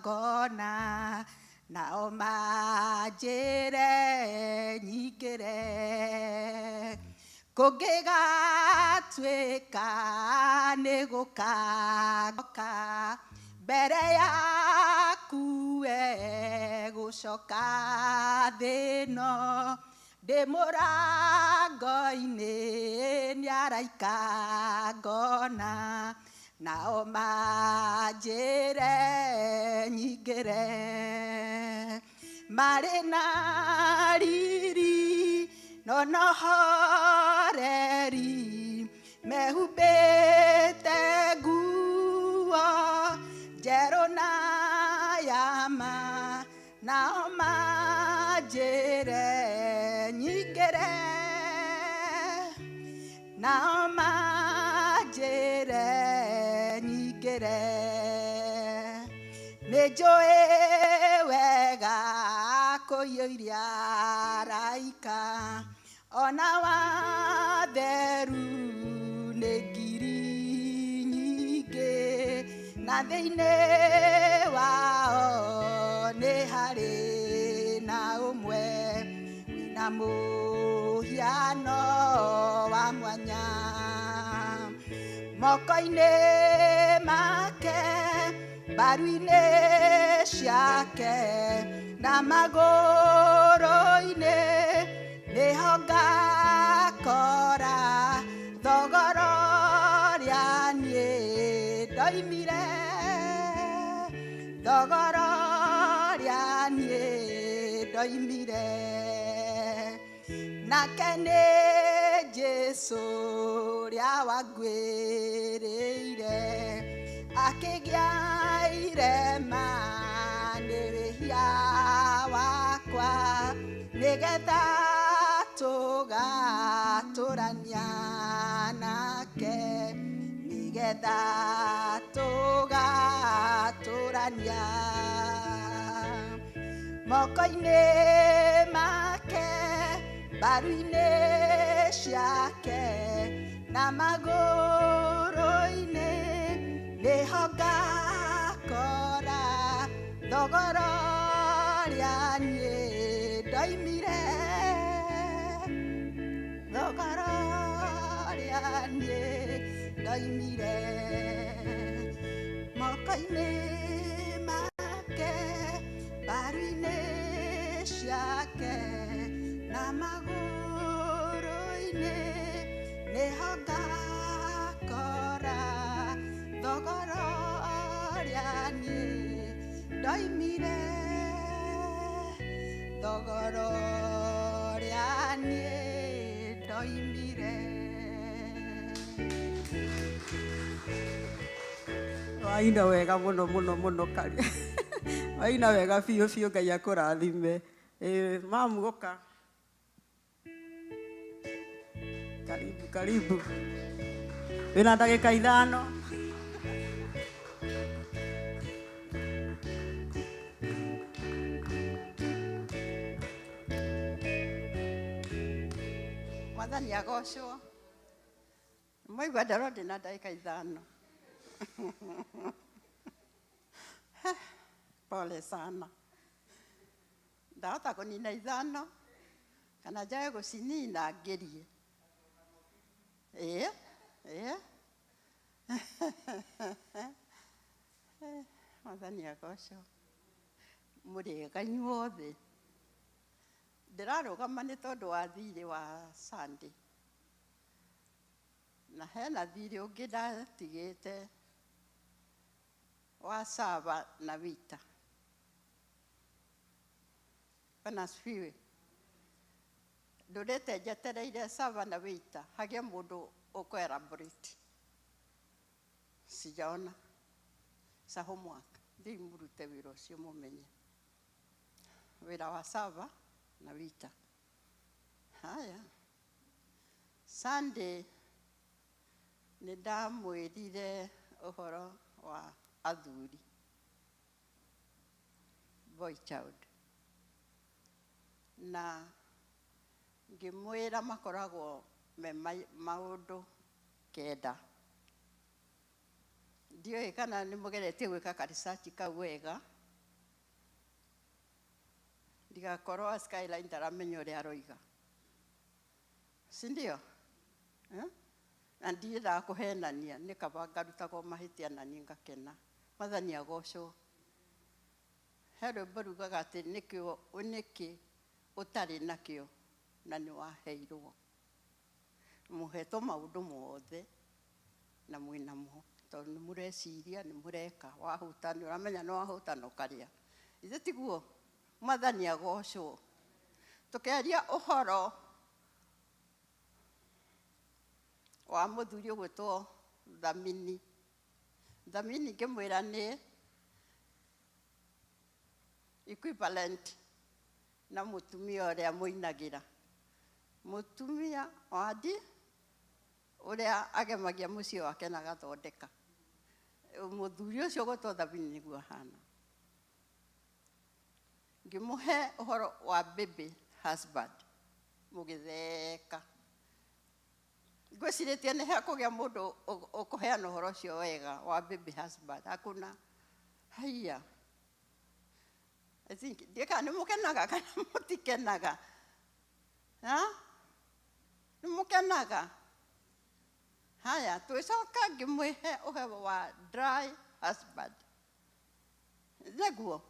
ngona, nao manjĩre nyingĩre. Kũngĩgatuĩka nĩ gũka ngoka mbere yaku we gũcoka thĩ ĩno, ndĩ mũrango-inĩ nĩ araika ngona, nao manjĩre nyingĩre. Marĩ na riri no nohoreri, mehumbĩte nguo njerũ na yama, nao manjĩre nyingĩre, nao manjĩre nyingĩre. Nĩ njũĩ wega kũiyũria araika ona watheru nĩ ngiri nyingĩ, na thĩinĩ wao nĩ harĩ na ũmwe wĩna mũhiano wa mwanya. Moko-inĩ make, mbaru-inĩ ciake, na magũrũ-inĩ nĩho ngakora thogora ũrĩa niĩ ndoimire, thogora ũrĩa niĩ ndoimire. Nake nĩ Jesũ ũrĩa wanguĩrĩire, akĩgĩa irema nĩ wĩhia wakwa, nĩgetha tũgatũrania nake, nĩgetha tũgatũrania. Moko-inĩ make, mbaru-inĩ ciake, na magũrũ-inĩ nĩho ngakora thogora ũrĩa niĩ ndoimire, thogora ũrĩa niĩ ndoimire. Moko-inĩ make, mbaru-inĩ ciake, na magũrũ-inĩ nĩho ngakora thogora ũrĩa niĩ ndoimire, thogora ũrĩa niĩ ndoimire. Waina wega mũno mũno mũno kari. Waina wega biũ biũ, Ngai akũrathime. Mamu gũka. Karibu karibu. Wĩna ndagĩka 5. Mwathani agocwo. Mwaigua ndarwo ndĩna ndagĩka 5. Pole sana. Ndahota kũnina 5 kana njage gũcinina ngerie. Ĩĩ, ĩĩ. Mwathani agocwo. Mũrĩega inyuothe. Ndĩrarũgama nĩ tondũ wa thirĩ wa Sunday. Na hena thirĩ ũngĩ ndatigĩte wa Sava na Wita. Bwana asifiwe. Ndũrĩte njetereire Sava na Wita hagĩe mũndũ ũkũ elaborate. Sijaona. Sa homework. Thiĩ mũrute wĩra ũcio mũmenye. Wĩra wa Sava na Wita. Haya. Sunday nĩ ndamwĩrire ũhoro wa athuri. Boy child. Na ngĩmwĩra makoragwo me maũndũ 9. Ndiũĩ kana nĩ mũgeretie gwĩka ka research kau wega. Ndigakorwo Skyline ndaramenya ũrĩa aroiga. Si ndio? Na ndiendaga kũhenania, nĩ kaba ngarutagwo mahĩtia na niĩ ngakena. Mwathani agocwo. He rwĩmbo rugaga atĩ nĩkĩ ũtarĩ nakĩo na nĩ waheirwo. Mũhetwo maũndũ mothe na mwĩnamo, tondũ nĩ mũreciria, nĩ mũreka, wahũta nĩ ũramenya nĩ wahũta na ũkarĩa. Ithe tiguo? Mwathani agocwo. Tũkĩaria ũhoro wa mũthuri ũgwĩtwo Thamini. Thamini ngĩmwĩra nĩ equivalent na mũtumia ũrĩa mũinagĩra. Mũtumia wa ndi ũrĩa agemagia mũciĩ wake na agathondeka. Mũthuri ũcio ũgwĩtwo Thamini nĩguo ahana. Ngĩmũhe ũhoro wa baby husband. Mũgĩtheka. Ngwĩcirĩtie nĩ hekũgĩa mũndũ ũkũheana ũhoro ũcio wega wa baby husband. Hakuna. Haiya. I think ndiũĩ kana nĩ mũkenaga kana mũtikenaga. Ha? Nĩ mũkenaga? Haya, twĩcoka ngĩmwĩhe ũhoro wa dry husband. Nĩguo?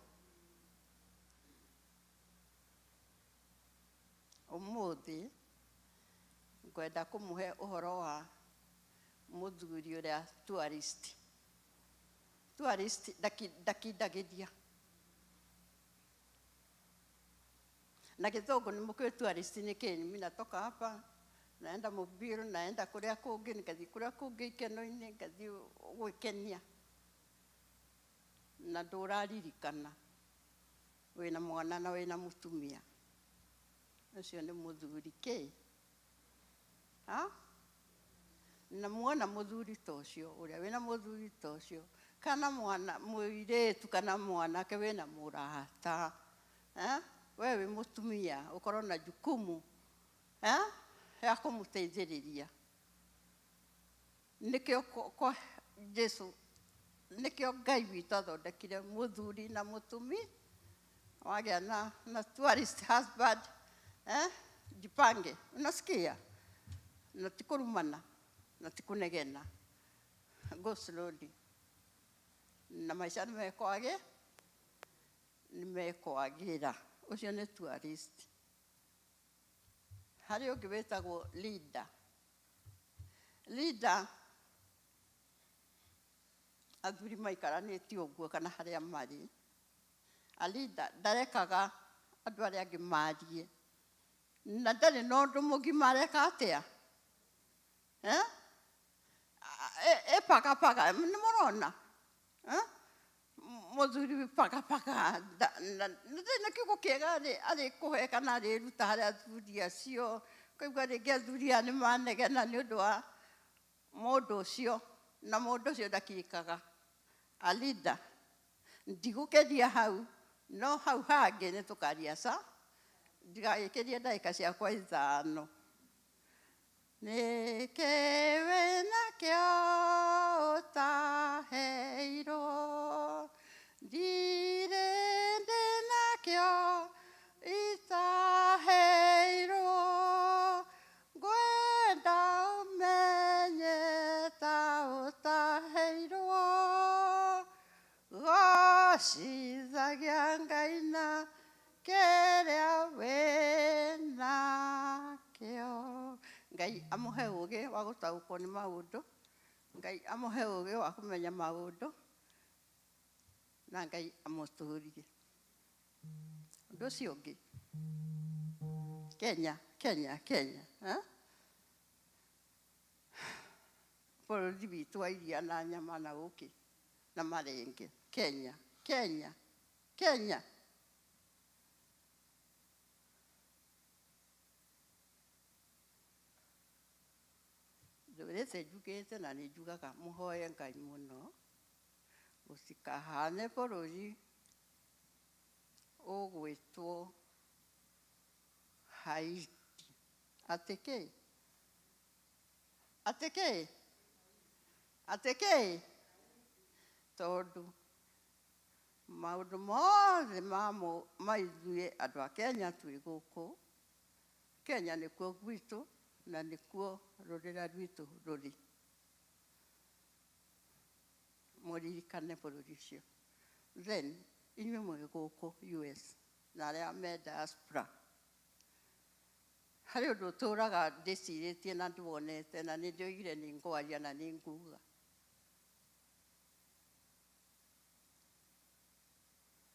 Ũmũthĩ ngwenda kũmũhe ũhoro wa mũthuri ũrĩa tourist. Tourist ndakindagĩria. Na gĩthũngũ nĩ mũkĩũĩ tourist nĩ kĩĩ? Mimi natoka hapa, naenda Mubiru, naenda kũrĩa kũngĩ, ngathiĩ kũrĩa kũngĩ ikeno-inĩ, ngathiĩ gwĩkenia. Na ndũraririkana wĩna mwana na wĩna mũtumia. Ũcio nĩ mũthuri kĩ? Ha? Na muona mũthuri ta ũcio, ũrĩa wĩna mũthuri ta ũcio, kana mwana mũirĩtu kana mwanake wĩna mũrata, We wĩ mũtumia, ũkorwo na jukumu, ya kũmũteithĩrĩria. Nĩkĩo kwa Jesu, nĩkĩo Ngai witũ athondekire mũthuri na mũtumia, wagĩa na tourist husband, Jipange, unasikia? Na ti kũrumana, na ti kũnegena. Go slowly. Na maica nĩ mekwage, nĩ mekwagĩra. Ũcio nĩ tourist. Harĩ ũngĩ wĩtagwo leader. Leader, athuri maikaranĩtie ũguo kana harĩa marĩ. A leader ndarekaga andũ arĩa angĩ marie. Na ndarĩ na ũndũ mũgima areka atĩa? E paka paka, nĩ mũrona? Mũthuri paka paka, ndarĩ na kiugo kĩega arĩ kũhe kana arĩruta harĩ athuri acio. Ũkaigua rĩngĩ athuri aya nĩ manegena nĩ ũndũ wa mũndũ ũcio, na mũndũ ũcio ndakirĩkaga. A leader, ndigũkĩria hau, no hau hangĩ nĩ tũkaria ca, ndigagĩkĩrie ndagĩka ciakwa 5. Nĩkĩ wĩnakĩo ũtaheirwo? Ndirĩ ndĩnakĩo itaheirwo. Ngwenda ũmenye ta ũtaheirwo. Gocithagia Ngai na kĩrĩa wĩnakĩo. Ngai amũhe ũgĩ wa gũtaũkwo nĩ maũndũ. Ngai amũhe ũgĩ wa kũmenya maũndũ na Ngai amũtũrie. Ũndũ ũcio ũngĩ, Kenya, Kenya, Kenya, eh? Bũrũri witũ wa iria na nyama na ũkĩ na marenge. Kenya, Kenya, Kenya. Ndũrĩte njugĩte na nĩ njugaga mũhoe Ngai mũno gũtikahane bũrũri ũgwĩtwo Haiti. Atĩ kĩ? Atĩ kĩ? Atĩ kĩ? Tondũ maũndũ mothe ma ithuĩ andũ a Kenya twĩ gũkũ, Kenya nĩkuo gwitũ na nĩkuo rũrĩra rwitũ rũrĩ. Mũririkane bũrũri ũcio. Then inyuĩ mwĩ gũkũ US na arĩa me diaspora, harĩ ũndũ ũtũraga ndĩcirĩtie na ndĩwonete na nĩ ndĩoigire nĩ ngwaria na nĩ nguga.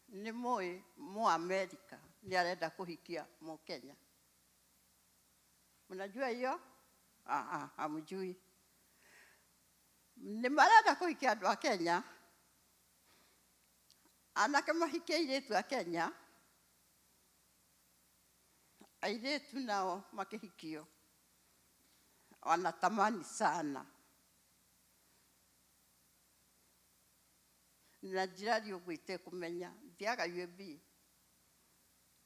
Nĩ mũĩ Mũ America nĩ arenda kũhikia Mũkenya. Mnajua hiyo? Ah, ah, hamjui. Nĩ marenda kũhikia andũ a Kenya, anake mahikie airĩtu a Kenya, airĩtu nao makĩhikio wanatamani sana. Na njirari ũguo itekũmenya, thiaga UAB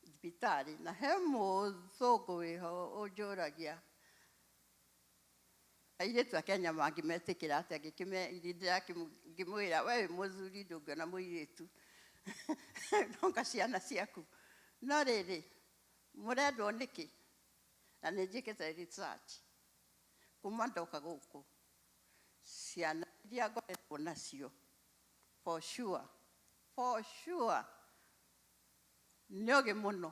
thibitarĩ na he mũthũngũ wĩho ũnjũragia airĩtu a Kenya mangĩmetĩkĩra atĩa. Ngĩmwĩra, we wĩ mũthuri, ndũngĩona mũirĩtu nonga ciana ciaku. No rĩrĩ, mũrendwo nĩkĩ? Na nĩ njĩkĩte research kuma ndoka gũkũ, ciana iria ngoretwo nacio, for sure, for sure, nĩ ogĩ mũno,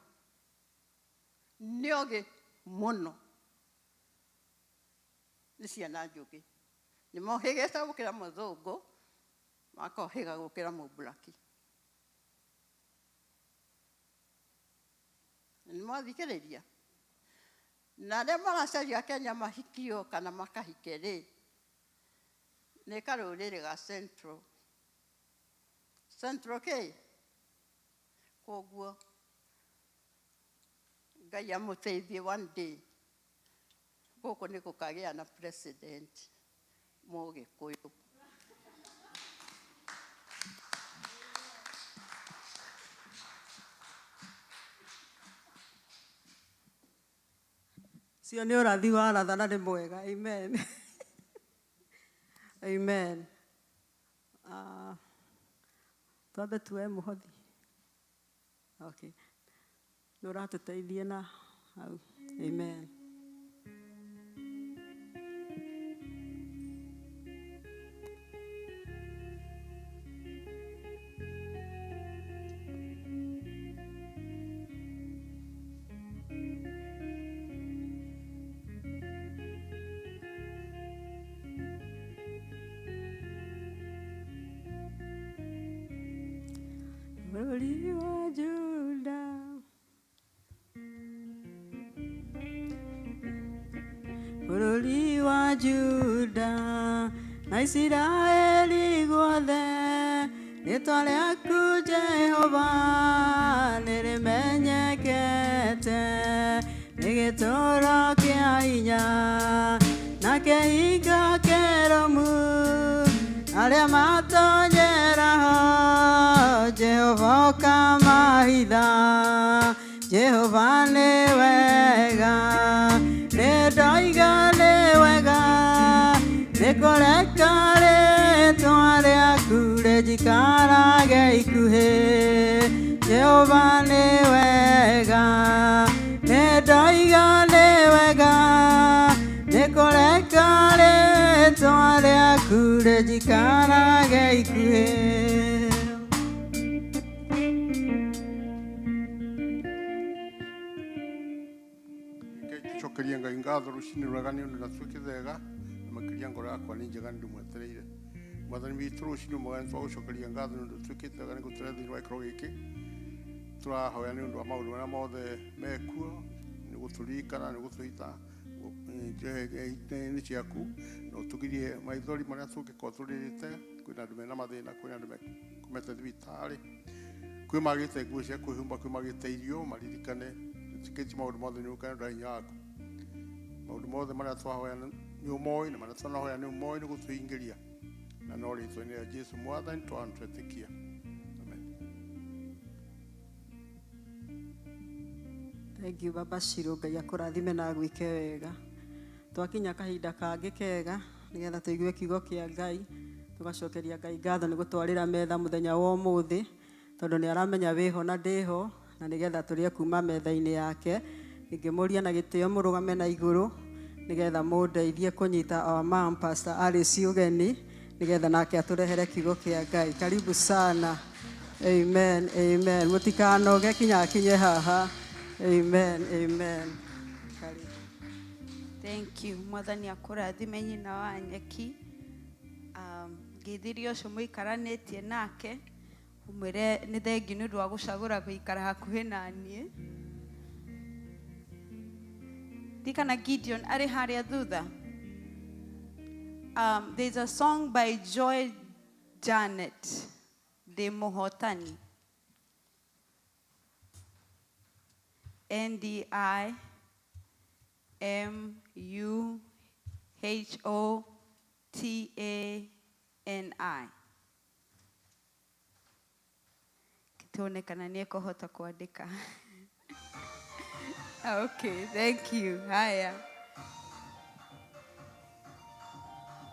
nĩ ogĩ mũno, nĩ ciana njũgĩ, nĩ mohĩgĩte gũkĩra mũthũngũ, makohĩga gũkĩra mũmburaki. Nĩ mwathikĩrĩria? Na arĩa maracaria Kenya mahikio kana makahike rĩ, nĩ karũrĩrĩ ga Central, Central kĩ. Koguo Ngai amũteithie, one day gũkũ nĩ gũkagĩa na president Mũgĩkũyũ. Cio nĩ ũrathi wa ratha na nĩ mwega. Amen, amen. Ah, twambe tuoe mũhothi. Okay, nĩ ũratũteithia na hau. Amen. Bũrũri wa Juda, bũrũri wa Juda na Isiraeli guothe, rĩtwa rĩaku Jehova nĩrĩmenyekete, nĩ gĩtũũro kĩa hinya na kĩhingo kĩrũmu, arĩa matonyera ho Jehova ũkamahitha. Jehova nĩ wega, nĩ ndoiga nĩ Jehova nĩ wega, nĩ ndoiga nĩ wega, nĩ kũreka rĩtwa rĩaku rĩnjikarage ikuhĩ. Reke tucokerie Ngai ngatho rũcinĩ rwega nĩ ũndũ na twĩkĩthega na makĩria ngoro yakwa nĩ njega nĩ ndĩmwetereire. Mwathani witũ, rũcinĩ mwega nĩ twagũcokeria ngatho nĩ ũndũ twĩkĩte wega nĩ gũtũrehe thĩinĩ wa gĩkĩro gĩkĩ. Tũrahoya nĩ ũndũ wa maũndũ marĩa mothe mekuo, nĩ gũtũririkana, nĩ gũtũita nĩ ciaku, na ũtũgirie maithori marĩa tũngĩkorwo tũrĩrĩte. Kwĩna andũ mena mathĩna, kwĩna andũ mekomete thibitarĩ, kwĩ magĩte nguo cia kwĩhumba, kwĩ magĩte irio. Maririkane, twĩtĩkĩtie maũndũ mothe nĩ ũkane ũndũ wa hinya waku. Maũndũ mothe marĩa twahoya nĩ ũmoĩ, na marĩa twanahoya nĩ ũmoĩ, nĩ gũtũhingĩria, na no rĩtwa-inĩ rĩa Jesu Mwathani twana twetĩkia, amen. Thank you, Baba Shiro. Ngai akũrathime na agwĩke wega. Twakinya kahinda kangĩ kega nĩgetha tũigue kiugo kĩa Ngai, tũgacokeria Ngai ngatho nĩ gũtwarĩra metha mũthenya wa ũmũthĩ, tondũ nĩ aramenya wĩho na ndĩho, na nĩgetha tũrĩe kuma metha-inĩ yake. Ingĩmũria na gĩtĩo mũrũgame na igũrũ nĩgetha mũndeithie kũnyita our mom, Pastor Alice, ũgeni, nĩgetha nake atũrehere kiugo kĩa Ngai. Karibu sana. Amen, amen. Mũtikanoge kinya akinye haha. Amen, amen. Karibu. Thank you. Mwathani akũrathime, nyina wa nyeki. Ngeithirie ũcio mũikaranĩtie nake, ũmwĩre nĩ thengiũ nĩ ũndũ wa gũcagũra gũikara hakuhĩ na niĩ. Ndikana Gideon arĩ harĩa thutha. There's a song by Joy Janet, Ndĩ Mũhotani. NDIMUHOTANI. Tuone kana nĩ ekũhota kwandĩka. Okay, thank you. Haya.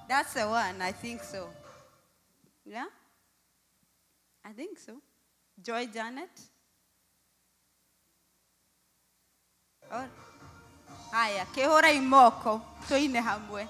That's the one, I think so. Yeah? I think so. Joy Janet? Oh. Haya, kĩhũrai moko, tũine hamwe.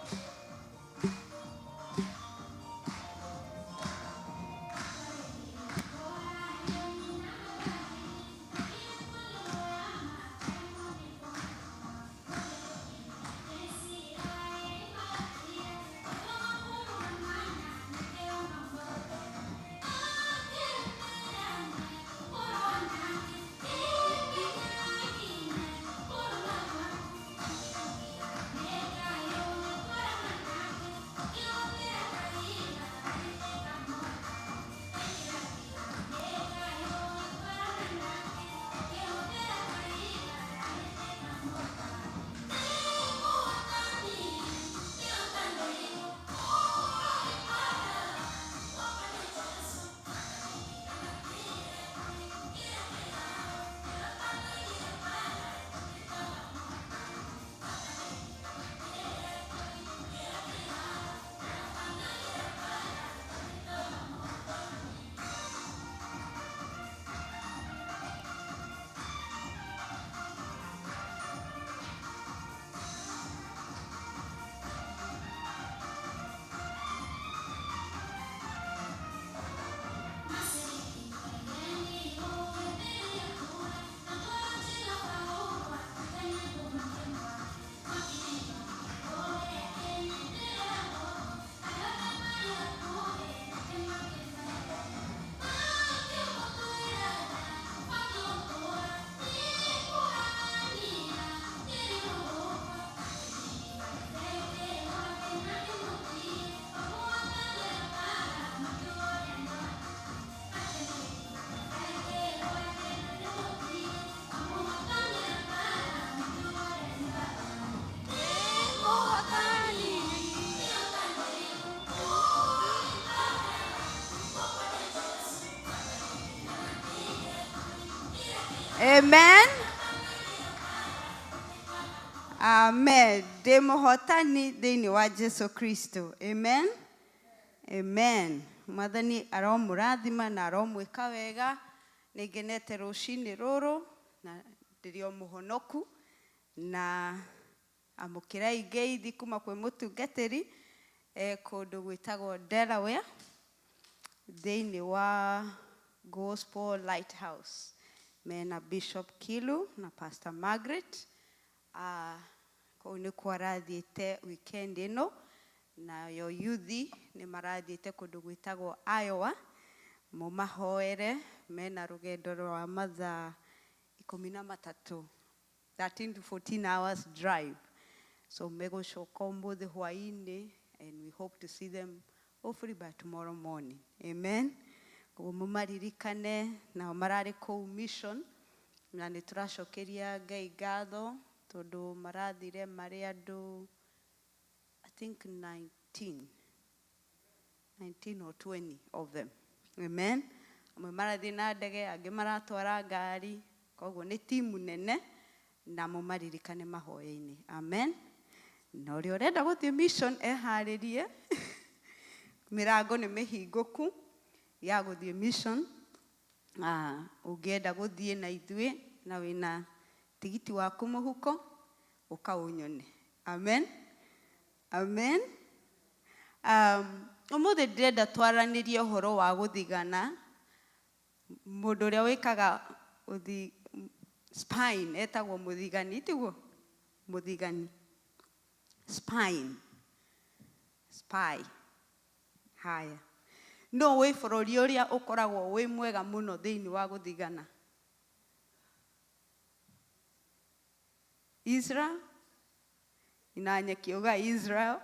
Amen. Amen. Ndĩ mũhotani thĩinĩ wa Jesu Kristo. Amen. Amen. Mwathani aromũrathima na aromwĩka wega. Nĩ ngenete rũcinĩ rũrũ na ndĩrĩ o mũhonoku na amũkĩrai ngeithi kuma kwĩ mũtungatĩri kũndũ gwĩtagwo Delaware thĩinĩ wa Gospel Lighthouse mena Bishop Kilu na Pastor Margaret. Kũu nĩkuo arathiĩte weekend ĩno, nayo yuthi nĩ marathiĩte kũndũ gwĩtagwo Iowa. Mũmahoere, mena rũgendo rwa mathaa 13, 13 to 14 hours drive. So megũcoka ũmũthĩ hwaĩ-inĩ, and we hope to see them hopefully by tomorrow morning. Amen. Koguo mũmaririkane, nao mararĩ kũu mission, na nĩ tũracokeria Ngai ngatho tondũ marathire marĩ andũ, I think 19 or 20 of them. Amen. Amwe marathiĩ na ndege, angĩ maratwara ngari, koguo nĩ timu nene, na mũmaririkane mahoya-inĩ. Amen. Na ũrĩa ũrenda gũthiĩ mission eharĩrie, mĩrango nĩ mĩhingũku ya gũthiĩ mission. Ũngĩenda gũthiĩ na ithuĩ na wĩna tigiti waku mũhuko, ũka ũnyone. Amen. Amen. Ũmũthĩ ndĩrenda twaranĩrie ũhoro wa gũthigana. Mũndũ ũrĩa wĩkaga spine etagwo mũthigani, tiguo? Mũthigani. Spine. Spy. Haya. No wĩ bũrũri ũrĩa ũkoragwo wĩ mwega mũno thĩinĩ wa gũthigana? Israel? Inanya kiuga Israel.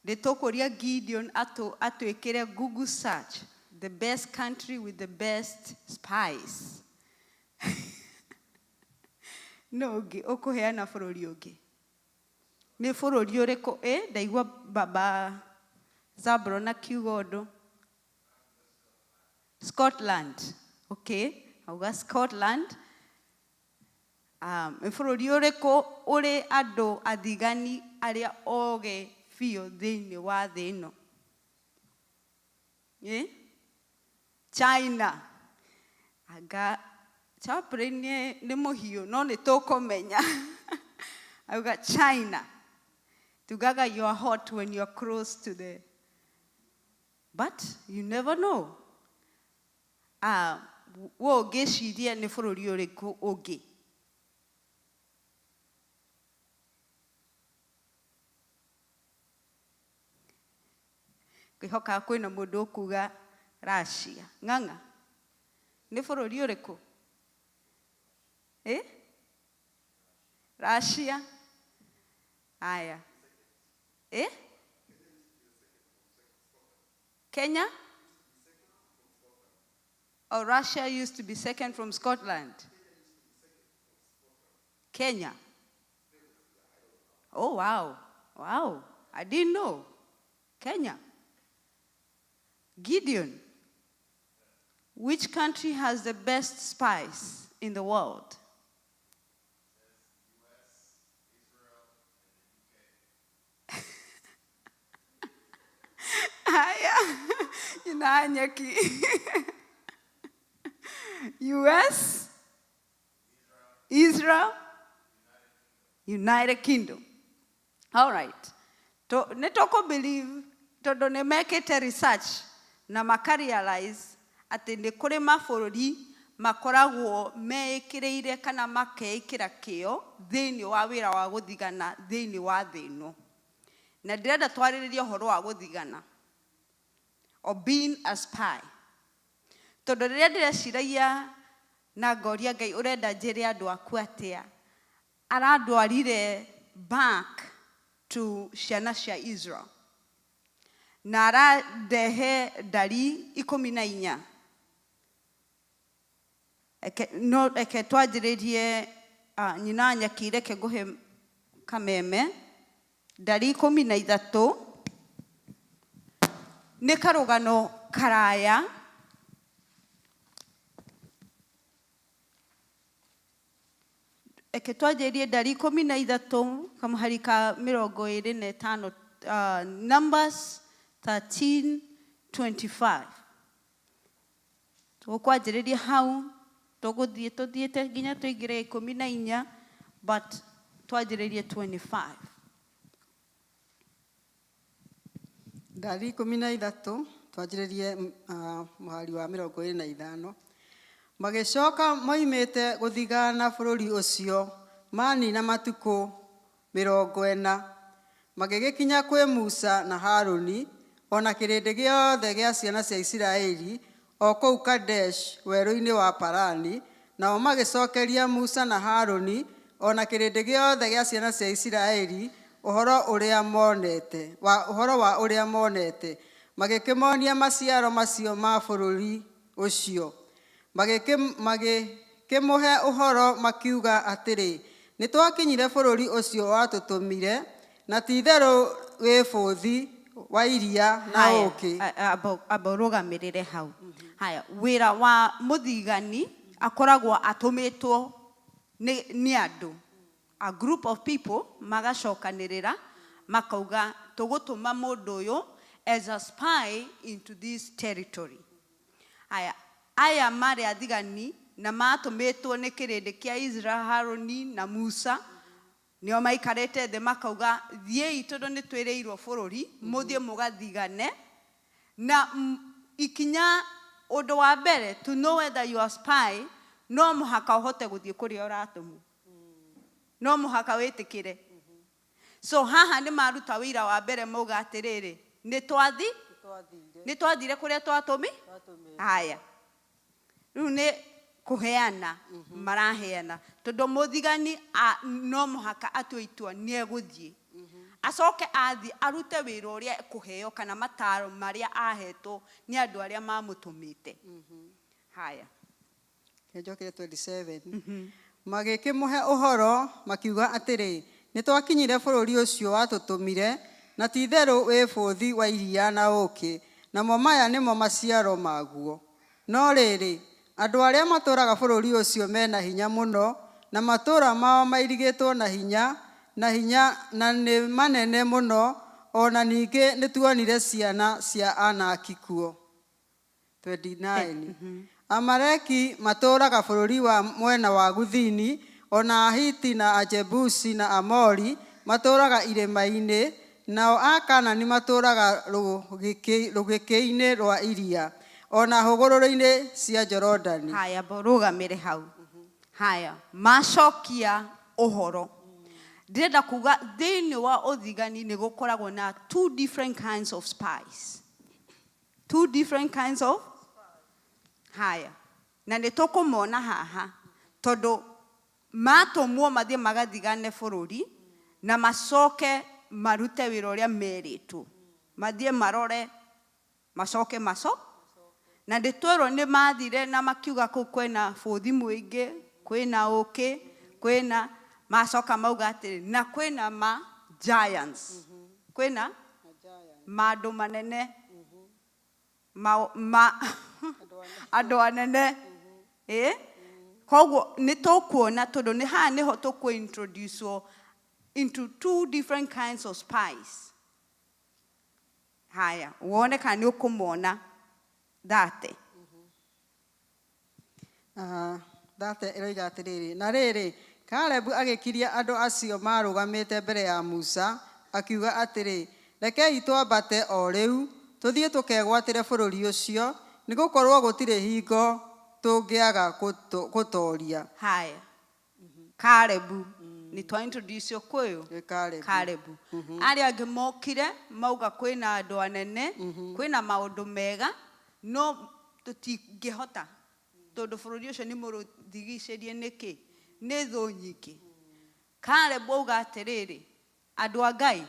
Nĩ tũkũria Gideon atwĩkĩre Google search, the best country with the best spies. No ũngĩ ũkũheana bũrũri ũngĩ? Nĩ bũrũri ũrĩkũ? Ndaigua baba Zabron akiuga ũndũ. Scotland. Okay, auga Scotland. Nĩ bũrũri ũrĩkũ ũrĩ andũ athigani arĩa ogĩ biũ thĩinĩ wa thĩ ĩno? China. Anga Chaplain nĩ mũhiũ no nĩ tũkũmenya. Auga China. Tugaga you are hot when you are close to the, but you never know. Wo ũngĩciria nĩ bũrũri ũrĩkũ ũngĩ? Ngwĩhoka kwĩna mũndũ ũkuga Russia. Ng'ang'a. Nĩ bũrũri ũrĩkũ? Russia. Aya. Kenya? Oh, Russia used to be second from Scotland. Kenya. Oh, wow. Wow. I didn't know. Kenya. Gideon. Which country has the best spice in the world? Haya, inanyeki. US, Israel, United Kingdom. All right. To, nĩ tũkũ believe tondũ nĩ mekĩte research na maka realize atĩ nĩ kũrĩ mabũrũri makoragwo meĩkĩrĩire kana makeĩkĩra kĩo thĩinĩ wa wĩra wa gũthigana thĩinĩ wa thĩ ĩno. Na ndĩrenda twarĩrĩrie ũhoro wa gũthigana or being a spy. Tondũ rĩrĩa ndĩreciragia na ngoria Ngai ũrenda njĩre andũ aku atĩa, arandwarire back to ciana cia Israel. Na arandehe ndari 14. Eke, no, eke twanjĩrĩrie, nyina nyaki, reke ngũhe kameme. Ndari 13 nĩ karũgano karaya. Eke twanjĩrĩrie ndari 13 kamũhari ka 25, Numbers 13:25. Tũkwanjĩrĩria hau, tũgũthiĩ tũthiĩte nginya tũingĩre 14, but twanjĩrĩrie 25. Ndari 13, twanjĩrĩrie mũhari wa 25. Magĩcoka moimĩte gũthigana bũrũri ũcio, manina matukũ 40, magĩgĩkinya kwĩ Musa na Haruni, o na kĩrĩndĩ gĩothe gĩa ciana cia Isiraeli, o kũu Kadesh werũ-inĩ wa Parani. Nao magĩcokeria Musa na Haruni, o na kĩrĩndĩ gĩothe gĩa ciana cia Isiraeli, ũhoro ũrĩa monete, wa ũhoro wa ũrĩa monete, magĩkĩmonia maciaro macio ma bũrũri ũcio. Magĩkĩmũhe ũhoro makiuga atĩrĩ, nĩ twakinyire bũrũri ũcio watũtũmire, na ti-itherũ wĩ bũthi wa iria na Haya, ũũkĩ. Amba ũrũgamĩrĩre hau. Haya, wĩra wa mũthigani akoragwo atũmĩtwo nĩ andũ, a group of people magacokanĩrĩra makauga tũgũtũma mũndũ ũyũ as a spy into this territory. Aya, aya marĩ athigani na matũmĩtwo nĩ kĩrĩndĩ kĩa Israel, Haruni na Musa, nĩo maikarĩte thĩ makauga thiĩi, tondũ nĩ twĩrĩirwo bũrũri, mũthiĩ mũgathigane. Na ikinya ũndũ wa mbere, to know whether you are spy, no mũhaka ũhote gũthiĩ kũrĩa ũratũmwo, no mũhaka wĩtĩkĩre. So haha nĩ maruta wĩira wa mbere, mauga atĩrĩrĩ, nĩ twathire kũrĩa twatũmi. Haya, rĩu nĩ kũheana maraheana, tondũ mũthigani no mũhaka atue itua nĩ egũthiĩ, acoke athiĩ arute wĩra ũrĩa ekũheo kana mataro marĩa ahetwo nĩ andũ arĩa mamũtũmĩte. Haya. Njokire 27. Magĩkĩmũhe ũhoro makiuga atĩrĩ, nĩ twakinyire bũrũri ũcio watũtũmire, na ti-itherũ wĩ bũthi wa iria na ũũkĩ, namo maya nĩmo maciaro maguo. No rĩrĩ, andũ arĩa matũũraga bũrũri ũcio mena hinya mũno, na matũũra mao mairigĩtwo na hinya na nĩ manene mũno, o na ningĩ nĩ tuonire ciana cia Anaki kuo. 29. Amaleki matũũraga bũrũri wa mwena wa guthini, o na Ahiti na Ajebusi na Amori matũũraga irĩma-inĩ, nao Akanani matũũraga rũgĩkĩ-inĩ rwa iria, o na hũgũrũrũ-inĩ cia Jorodani. Haya, rũgamĩre hau. Haya, macokia ũhoro, ndĩrenda kuga thĩinĩ wa ũthigani nĩ gũkoragwo na two different kinds of spies, two different kinds of. Haya, na nĩ tũkũmona haha, tondũ matũmwo mathiĩ magathigane bũrũri na macoke marute wĩra ũrĩa merĩtwo, mathiĩ marore, macoke maco na ndĩtwĩrwo nĩ mathire na makiuga kũu kwĩna bũthi mũingĩ, kwĩna ũkĩ, kwĩna, macoka mauga atĩrĩ na kwĩna ma giants, kwĩna mandũ manene, ma andũ anene. Ĩ koguo nĩ tũkuona, tondũ nĩ haha nĩho tũkũ introduce into two different kinds of spies. Haya, wone kana nĩ ũkũmona thate. Thate ĩroiga atĩrĩrĩ, na rĩrĩ, Kalebu agĩkiria andũ acio marũgamĩte mbere ya Musa, akiuga atĩrĩ, rekei twambate o rĩu tũthiĩ tũkegwatĩre bũrũri ũcio, nĩ gũkorwo gũtirĩ hingo tũngĩaga gũtooria. Haya, Kalebu nĩ twa introduce kwĩũ. Nĩ Kalebu. Kalebu. Arĩa angĩ mokire mauga kwĩna andũ anene, kwĩna maũndũ mega, no tũtingĩhota, tondũ bũrũri ũcio nĩ mũrũthigicĩrie nĩkĩ nĩ thũ nyingĩ. Kalebu auga atĩrĩrĩ, andũ a Ngai,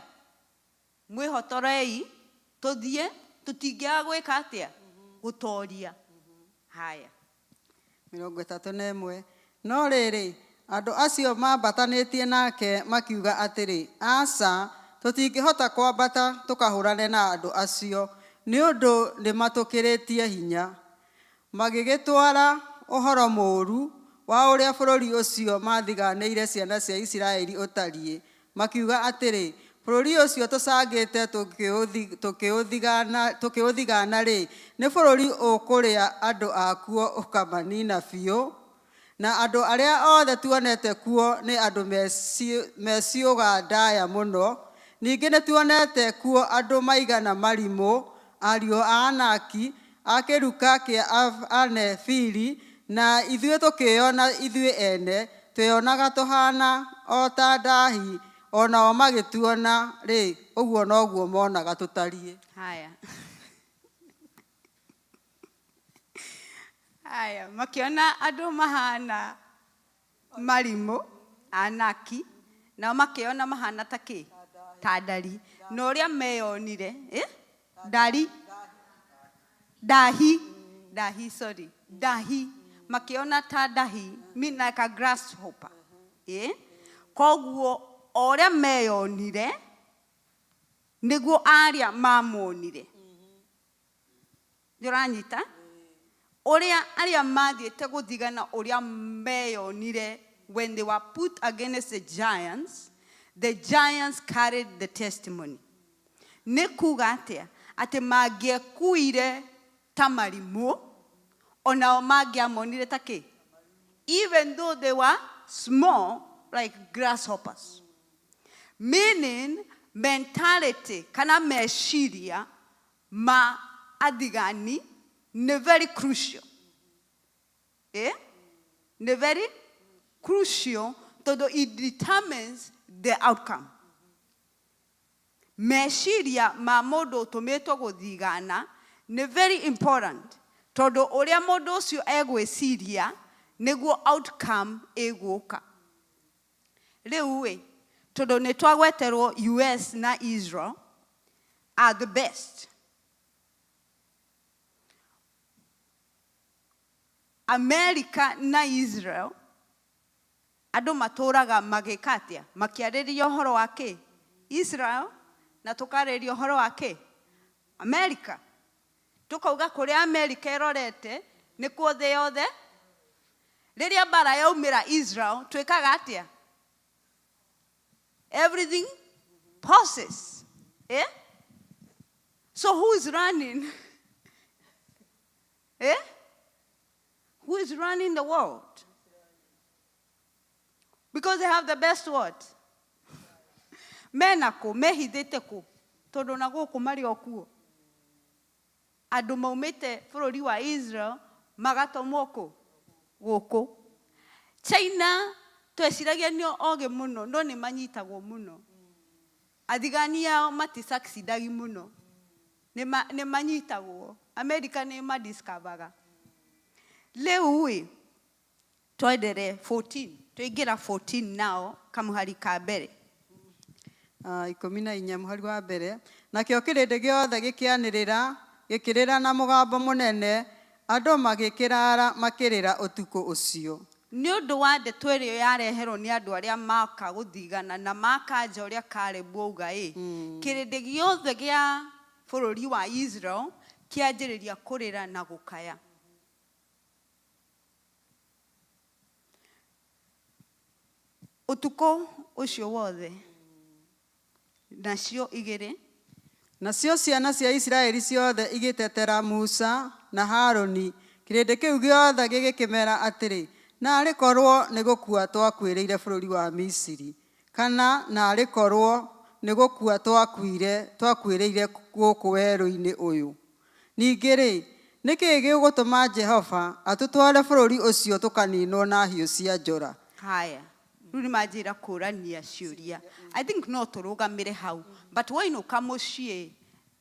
mwĩhotorei tũthiĩ, tũtingĩaga gwĩka atĩa, gũtoria. Haya. 31. No rĩrĩ, andũ acio mambatanĩtie nake makiuga atĩrĩ, aca, tũtingĩhota kwambata tũkahũrane na andũ acio, nĩ ũndũ nĩ matũkĩrĩtie hinya. Magĩgĩtwara ũhoro mũũru wa ũrĩa bũrũri ũcio mathiganĩire ciana cia Isiraeli ũtariĩ, makiuga atĩrĩ, Bũrũri ũcio tũcangĩte tũkĩũthigana-rĩ, nĩ bũrũri ũkũrĩa andũ akuo ũkamanina biũ, na andũ arĩa othe tuonete kuo nĩ andũ meciũga ndaya mũno. Ningĩ nĩtuonete kuo andũ maigana marimũ, ariũ a Anaki, a kĩruka kĩa Anefili, na ithuĩ tũkĩĩona ithuĩ ene, tweyonaga tũhaana o ta ndaahi, o nao magĩtuona-rĩ, ũguo noguo monaga tũtariĩ. Haya. Haya, makiona andũ mahana marimũ, anaki, nao makĩona mahana ta kĩ? Ta ndari. Na ũrĩa meyonire, eh? Ndari. Ndahi. Ndahi, sorry. Ndahi. Makĩona ta ndahi, mean like a grasshopper. Eh? Koguo, o ũrĩa meyonire, nĩguo arĩa mamonire. Nĩ ũranyita? Ũrĩa arĩa mathiĩte gũthigana ũrĩa meyonire when they were put against the giants, the giants carried the testimony. Nĩ kuga atĩa? Atĩ mangĩekuire ta marimũ, onao mangĩamonire ta kĩ? Even though they were small like grasshoppers. Meaning mentality kana meciria ma athigani nĩ very crucial. Eh? Nĩ very crucial tondũ it determines the outcome. Meciria ma mũndũ ũtũmĩtwo gũthigana nĩ very important tondũ ũrĩa mũndũ ũcio egwĩciria nĩguo outcome ĩgũka. Rĩu ĩ, tondũ nĩ twagweterwo US na Israel are the best. America na Israel andũ matũraga magĩka atĩa? Makĩarĩrĩria ũhoro wa kĩ? Israel na tũkarĩrĩria ũhoro wa kĩ? America. Tũkauga kũrĩa America ĩrorete nĩkuo thĩ yothe. Rĩrĩa mbara yaumĩra Israel twĩkaga atĩa? Everything pauses. Eh? So who is running? Eh? Who is running the world? Because they have the best what? Mena kũ? Mehithĩte kũ? Tondũ na gũkũ marĩ o kuo. Andũ maumĩte bũrũri wa Israel magatũmwo kũ? Gũkũ. China tweciragia nĩo ogĩ mũno, no nĩ manyitagwo mũno. Athigani ao matisucceedagi mũno. Nĩ manyitagwo. America nĩ madiscoveraga. Rĩu ĩ, twendere 14, tũingĩra 14 nao kamũhari ka mbere. 14 mũhari wa mbere. Nakĩo kĩrĩndĩ gĩothe gĩkĩanĩrĩra, gĩkĩrĩra na mũgambo mũnene, andũ magĩkĩrara makĩrĩra ũtukũ ũcio. Nĩ ũndũ wa ndeto ĩrĩa yareherwo nĩ andũ arĩa maka gũthigana na makanja ũrĩa Caleb auga ĩ, kĩrĩndĩ gĩothe gĩa bũrũri wa Israel kĩanjĩrĩria kũrĩra na gũkaya. Ũtukũ ũcio wothe. Nacio igĩrĩ. Nacio ciana cia Isiraeli ciothe igĩtetera Musa na Harũni. Kĩrĩndĩ kĩu gĩothe gĩgĩkĩmera atĩrĩ, naarĩ korwo nĩ gũkua twakuĩrĩire bũrũri wa Misiri, kana naarĩ korwo nĩ gũkua twakuĩrĩire gũkũ werũ-inĩ ũyũ. Ningĩ rĩ, nĩ kĩĩ gĩgũtũma Jehova atũtware bũrũri ũcio tũkaninwo na hiũ cia njora? Haya, rĩu nĩ manjĩra kũrania ciũria. I think no tũrũgamĩre hau, but wainũka mũciĩ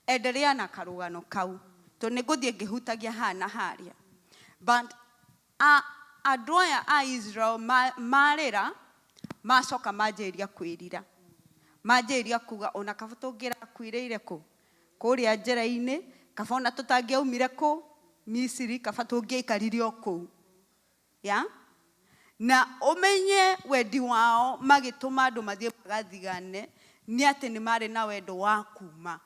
endelea na karũgano kau, tondũ nĩ ngũthiĩ ngĩhutagia haha na harĩa. But andũ aya a Israel marĩra, macoka manjĩrĩria kwĩrira. Manjĩrĩria kuga ona kaba tũngĩrakuĩrĩire kũ? Kũrĩa njĩra-inĩ, kaba ona tũtangĩaumire kũ? Misiri, kaba tũngĩaikarire o kũu. Ya? Na ũmenye wendi wao magĩtũma andũ mathiĩ magathigane nĩ atĩ nĩ marĩ na wendo wa kuma.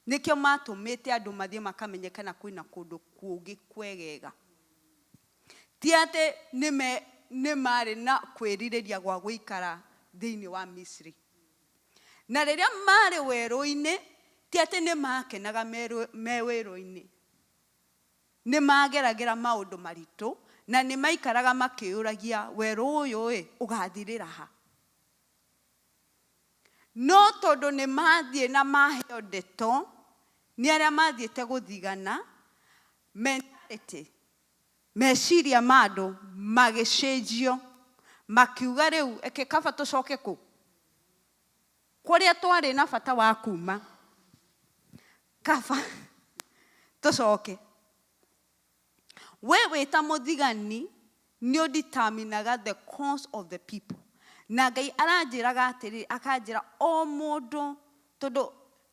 Nĩkĩo matũmĩte andũ mathiĩ makamenye kana kwĩna kũndũ kũngĩ kwegega. Ti atĩ nĩ marĩ na kwĩrirĩria gwa gũikara thĩinĩ wa Misiri. Na rĩrĩa marĩ werũ-inĩ, ti atĩ nĩ makenaga me werũ-inĩ. Nĩ mageragĩra maũndũ maritũ, na nĩ maikaraga makĩũragia werũ ũyũ ĩ, ũgathirĩra ha. No tondũ nĩ mathiĩ na maheo ndeto, nĩ arĩa mathiĩte gũthigana, mentality, meciria ma andũ magĩcenjio, makiuga rĩu eke kaba tũcoke kũ? Kũrĩa twarĩ na bata wa kuma, kaba tũcoke. We wĩ ta mũthigani nĩ ũdeterminaga the cause of the people. Na Ngai aranjĩraga atĩrĩrĩ, akanjĩra o mũndũ, tondũ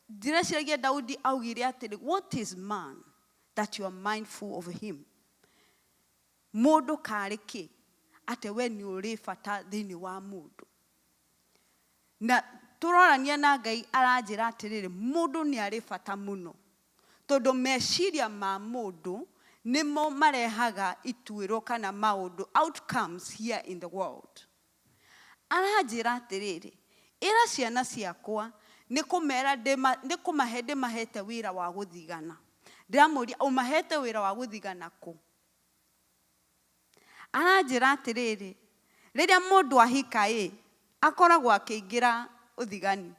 ndĩreciragia Daudi augire atĩrĩ, what is man that you are mindful of him? Mũndũ karĩ kĩ atĩ we nĩ ũrĩ bata thĩinĩ wa mũndũ? Na tũrorania na Ngai aranjĩra atĩrĩrĩ, mũndũ nĩ arĩ bata mũno. Tondũ meciria ma mũndũ nĩmo marehaga ituĩro kana maũndũ, outcomes here in the world. Aranjĩra atĩrĩrĩ, ĩra ciana ciakwa nĩ kũmera nĩ kũmahe ndĩmahete wĩra wa gũthigana. Ndĩramũria ũmahete wĩra wa gũthigana kũ? Aranjĩra atĩrĩrĩ, rĩrĩa mũndũ ahika ĩ, akoragwo akĩingĩra ũthigani.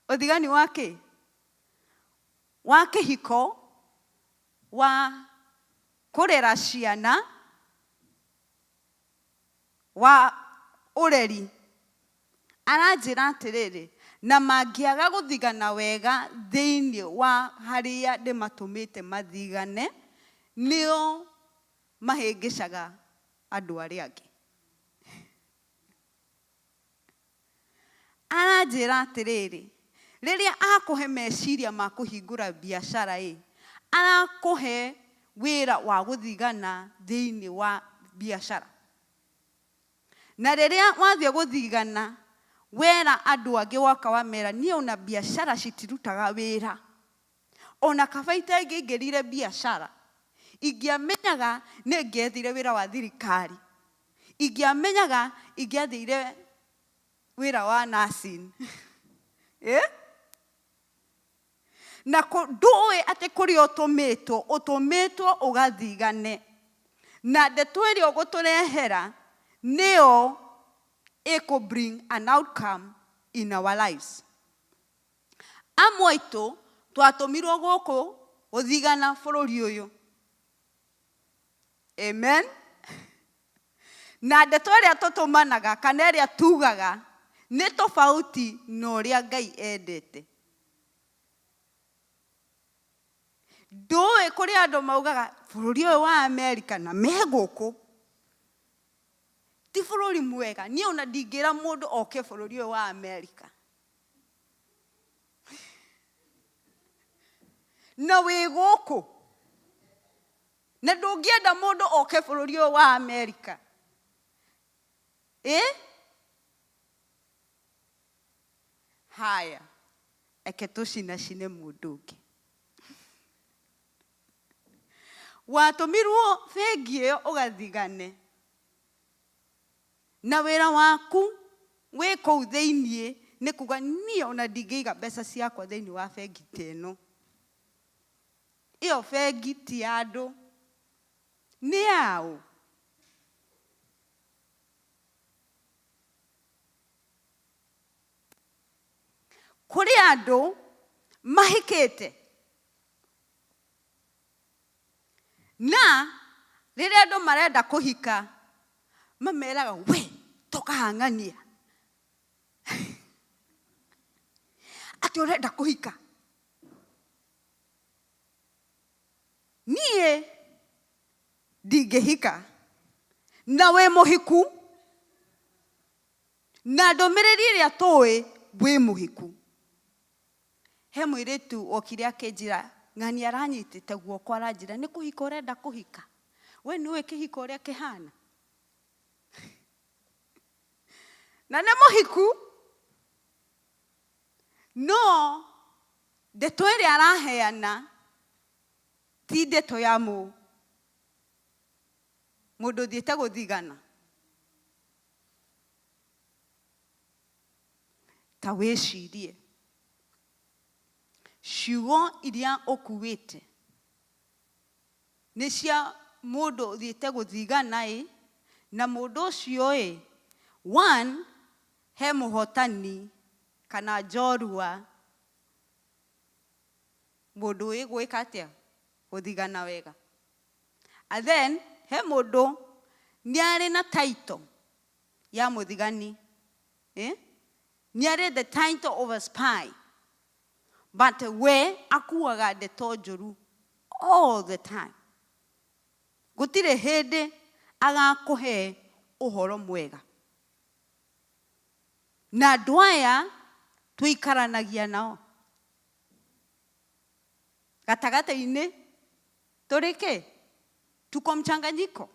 Ũthigani wa kĩ? Wa kĩhiko, wa kũrera ciana, wa ũreri. Aranjĩra atĩrĩrĩ, na mangĩaga gũthigana wega thĩinĩ wa harĩa ndĩmatũmĩte mathigane, nĩo mahĩngĩcaga andũ arĩa angĩ. Aranjĩra atĩrĩrĩ, rĩrĩa akũhe meciria ma kũhingũra biacara ĩ, arakũhe wĩra wa gũthigana thĩinĩ wa biacara. Na rĩrĩa wathiĩ gũthigana, wera andũ angĩ woka wamera niĩ ona biacara citirutaga wĩra. Ona kaba itangĩingĩrire biacara, ingĩamenyaga nĩ ngĩethire wĩra wa thirikari. Ingĩamenyaga ingĩathire wĩra wa nursing. Eh? Na ndũĩ atĩ kũrĩa ũtũmĩtwo, ũtũmĩtwo ũgathigane. Na ndeto ĩrĩa ũgũtũrehera nĩyo ĩkũ bring an outcome in our lives. Amwe aitũ twatũmirwo gũkũ gũthigana bũrũri ũyũ. Amen. Na ndeto ĩrĩa tũtũmanaga kana ĩrĩa tugaga nĩ tofauti na ũrĩa Ngai endete. Ndũĩ kũrĩ andũ maugaga bũrũri ũyũ wa Amerika na me gũkũ ti bũrũri mwega. Niĩ ona ndingĩra mũndũ oke bũrũri ũyũ wa Amerika. Na wĩ gũkũ na ndũngĩenda mũndũ oke bũrũri ũyũ wa Amerika. Ĩ? Haya, eke tũcinacine mũndũ ũngĩ. Watũmirwo bengi ĩyo ũgathigane. Na wĩra waku wĩ kũu thĩiniĩ nĩ kuga niĩ ona ndingĩiga mbeca ciakwa thĩiniĩ wa bengi ta ĩno. Ĩyo bengi ti ya andũ. Nĩ yaũ? Kũrĩ andũ mahikĩte. Na rĩrĩa andũ marenda kũhika, mameraga we tũkahang'ania. Atĩ ũrenda kũhika. Niĩ ndingĩhika. Na wĩ mũhiku. Na ndũmĩrĩri ĩrĩa tũĩ wĩ mũhiku. He mũirĩtu wokire akĩnjĩra, ng'ani aranyitĩte guoko aranjĩra nĩ kũhika ũrenda kũhika. We nĩũĩ kĩhiko ũrĩa kĩhana. Na nĩ mũhiku. No ndeto ĩrĩa araheana ti ndeto ya mũndũ ũthiĩte gũthigana. Ta wĩcirie ciugo iria ũkuĩte nĩ cia mũndũ ũthiĩte gũthigana ĩ, na mũndũ ũcio ĩ, one, he mũhotani kana njorua, mũndũ wĩ gwĩka atĩa, gũthigana wega. And then he mũndũ nĩ arĩ na title ya mũthigani, eh? Nĩ arĩ the title of a spy, but we akuaga ndeto njũru all the time. Gũtirĩ hĩndĩ agakũhe ũhoro mwega. Na andũ aya tũikaranagia nao gatagatĩ-inĩ, tũrĩ kĩ? Tuko mchanganyiko.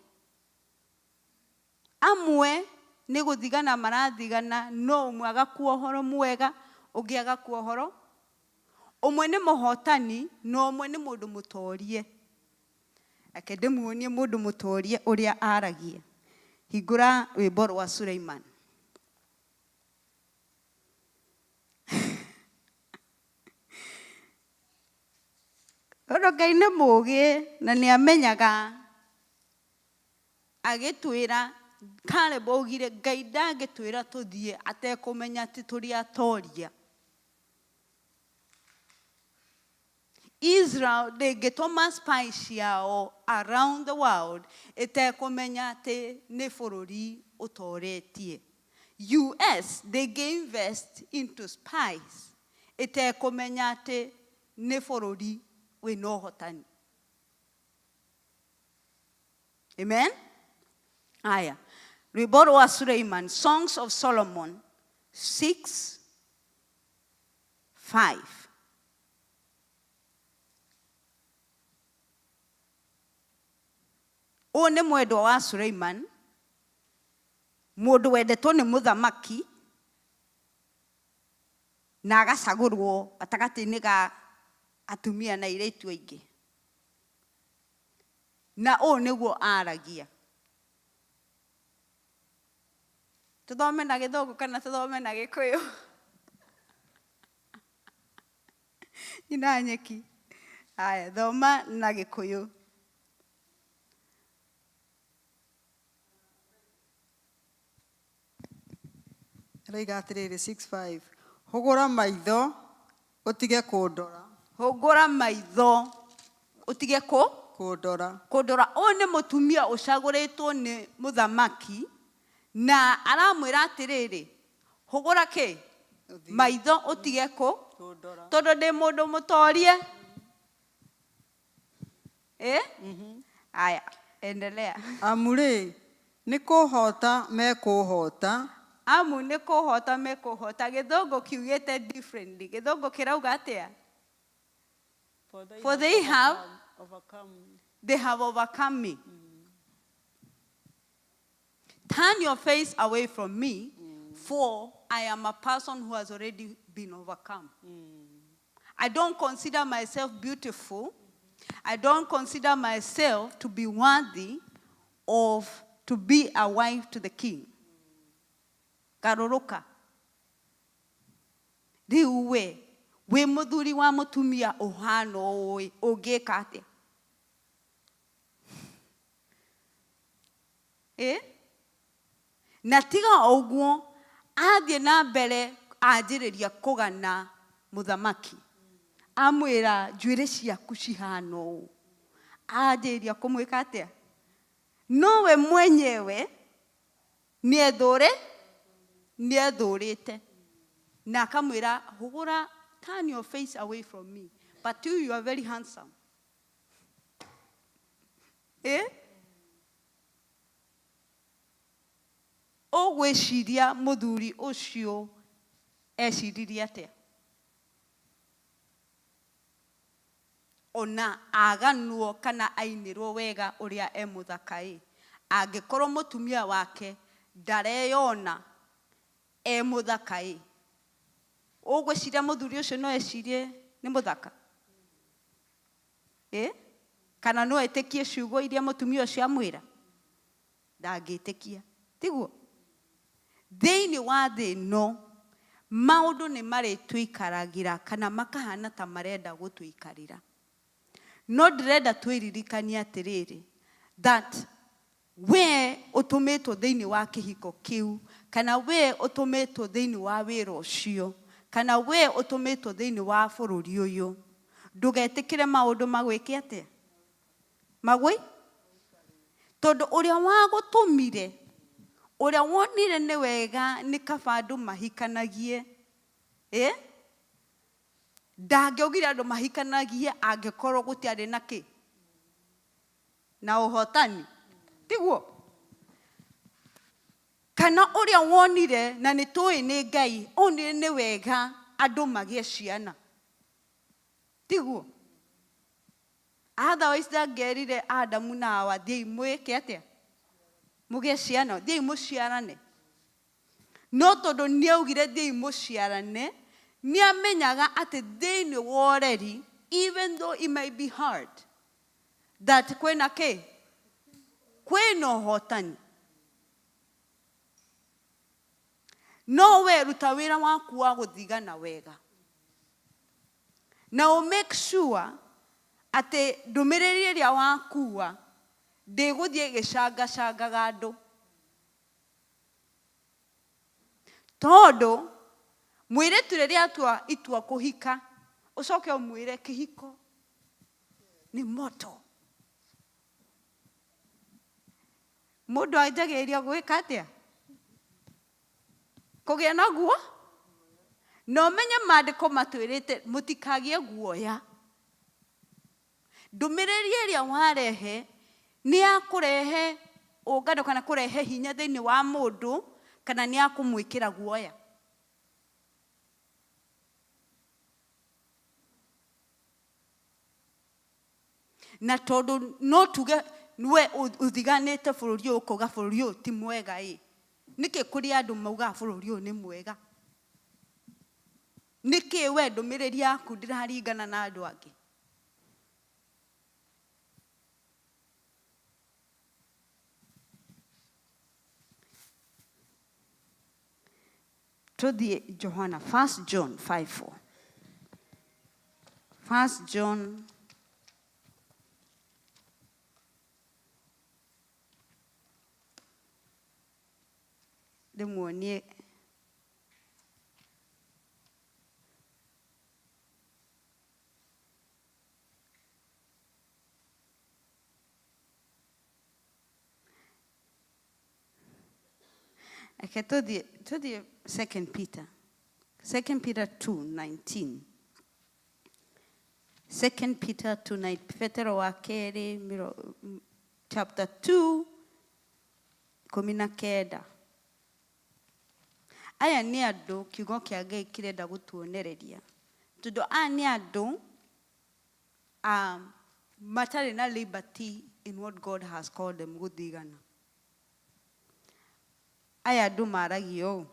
Amwe nĩ gũthigana marathigana, no ũmwe agakua ũhoro mwega, ũngĩ agakua ũhoro. Ũmwe nĩ mũhotani na ũmwe nĩ mũndũ mũtorie. Reke ndĩmuonie mũndũ mũtorie ũrĩa aragia. Hingũra rwĩmbo rwa Suleiman. Tondũ Ngai nĩ mũũgĩ na nĩ amenyaga, agĩtwĩra, Caleb augire Ngai ndangĩtwĩra tũthiĩ atekũmenya atĩ tũrĩ atoria. Israel ndĩngĩtũma spy ciao around the world ĩtekũmenya atĩ nĩ bũrũri ũtoretie. US ndĩngĩ invest into spies ĩtekũmenya atĩ nĩ bũrũri wĩna ũhotani. Amen? Aya. Rwĩmbo rwa Suleiman, Songs of Solomon 6, 5. Ũyũ nĩ mwendwa wa Suleiman, mũndũ wendetwo nĩ mũthamaki na agacagũrwo gatagatĩ-inĩ ga atumia na airĩtu aingĩ. Na ũũ nĩguo aragia. Tũthome na Gĩthũngũ kana tũthome na Gĩkũyũ? Ina nyeki. Haya, thoma na Gĩkũyũ. Ĩroiga atĩrĩrĩ, 6:5, Hũgũra maitho ũtige kũndora. Hũgũra maitho ũtige kũ? Kũndora. Kũndora. Ũyũ nĩ mũtumia ũcagũrĩtwo nĩ mũthamaki na aramwĩra atĩrĩrĩ, hũgũra kĩ? Maitho ũtige kũ? Kũndora. Tondũ ndĩ mũndũ mũtorie. Eh? Aya, endelea. Amu-rĩ, nĩ kũũhoota mekũũhoota. Amu nĩ kũũhoota mekũũhoota. Gĩthũngũ kiugĩte differently. Gĩthũngũ kĩrauga atĩa? For they have they have overcome me. Turn your face away from me, for I am a person who has already been overcome. I don't consider myself beautiful. I don't consider myself to be worthy of to be a wife to the king. Garũrũka. Rĩu we wĩ mũthuri wa mũtumia ũhana ũũ ũngĩka atĩa? Eh? Na tiga ũguo, athiĩ na mbere anjĩrĩria kũgana mũthamaki. Amwĩra njuĩrĩ ciaku cihana ũũ. Anjĩrĩria kũmwĩka atĩa? Nowe mwenyewe nĩethũre nĩethũrĩte na akamwĩra hũgũra, turn your face away from me, but you are very handsome. Eh? Ũgwĩciria mũthuri ũcio eciririe atĩa? Ona aganwo kana ainĩrwo wega ũrĩa e mũthaka ĩ, angĩkorwo mũtumia wake ndareyona e mũthaka ĩ, ũgwĩciria mũthuri ũcio no ecirie nĩ mũthaka? Ĩ? Kana no etĩkie ciugo iria mũtumia ũcio amwĩra? Ndangĩtĩkia. Tiguo? Thĩinĩ wa thĩ ĩno, Maũndũ nĩ marĩtũikaragĩra kana makahana ta marenda gũtũikarĩra. No ndĩrenda twĩririkanie atĩrĩrĩ, that we ũtũmĩtwo thĩinĩ wa kĩhiko kĩu, kana we ũtũmĩtwo thĩinĩ wa wĩra ũcio, kana we ũtũmĩtwo thĩinĩ wa bũrũri ũyũ, ndũgetĩkĩre maũndũ magwĩke atĩa? Magwĩ? Tondũ ũrĩa wagũtũmire, ũrĩa wonire nĩ wega nĩ kaba andũ mahikanagie, ĩ? Ndangĩaugire andũ mahikanagie angĩkorwo gũtiarĩ na kĩ? Na ũhotani. Tiguo? Kana ũrĩa wonire, na nĩ tũĩ nĩ Ngai, onire nĩ wega andũ magĩe ciana. Tiguo? Otherwise ndangĩerire Adamu na Hawa, thiĩi mwĩke atĩa? Mũgĩe ciana, thiĩi mũciarane. No tondũ nĩaugire thiĩi mũciarane, nĩamenyaga atĩ thĩinĩ wa ũreri, even though it might be hard, that kwĩna kĩ? Kwĩna ũhotani. No we ruta wĩra waku wa gũthigana wega. Na ũ make sure atĩ ndũmĩrĩri ĩrĩa wakua ndĩgũthiĩ ĩgĩcangacangaga andũ. Tondũ mũirĩtu rĩrĩa atua itua kũhika, ũcoke ũmwĩre kĩhiko nĩ moto. Mũndũ anjagĩrĩria gwĩka atĩa? Kũgĩa na guo? Na ũmenye maandĩko matwĩrĩte mũtikagĩe guoya. Ndũmĩrĩri ĩrĩa warehe nĩ ya kũrehe ũngano kana kũrehe hinya thĩinĩ wa mũndũ, kana nĩ ya kũmwĩkĩra guoya. Na tondũ no tuge we ũthiganĩte bũrũri ũyũ ũkauga bũrũri ũyũ ti mwega ĩ, nĩkĩ kũrĩ andũ maugaga bũrũri ũyũ nĩ mwega? Nĩkĩ we ndũmĩrĩri yaku ndĩraringana na andũ angĩ? Tũthiĩ Johana, 1 John 5:4. 1 John ndĩmuonie Reke tũthiĩ tũthiĩ 2 Peter. 2 Peter 2:19. 2 Peter 2:9 Petero wa kerĩ chapter 2 19. Aya nĩ andũ kiugo kĩa Ngai kĩrenda gũtuonereria. Tondũ aya nĩ andũ matarĩ na liberty in what God has called them gũthigana. Aya andũ maragia ũũ.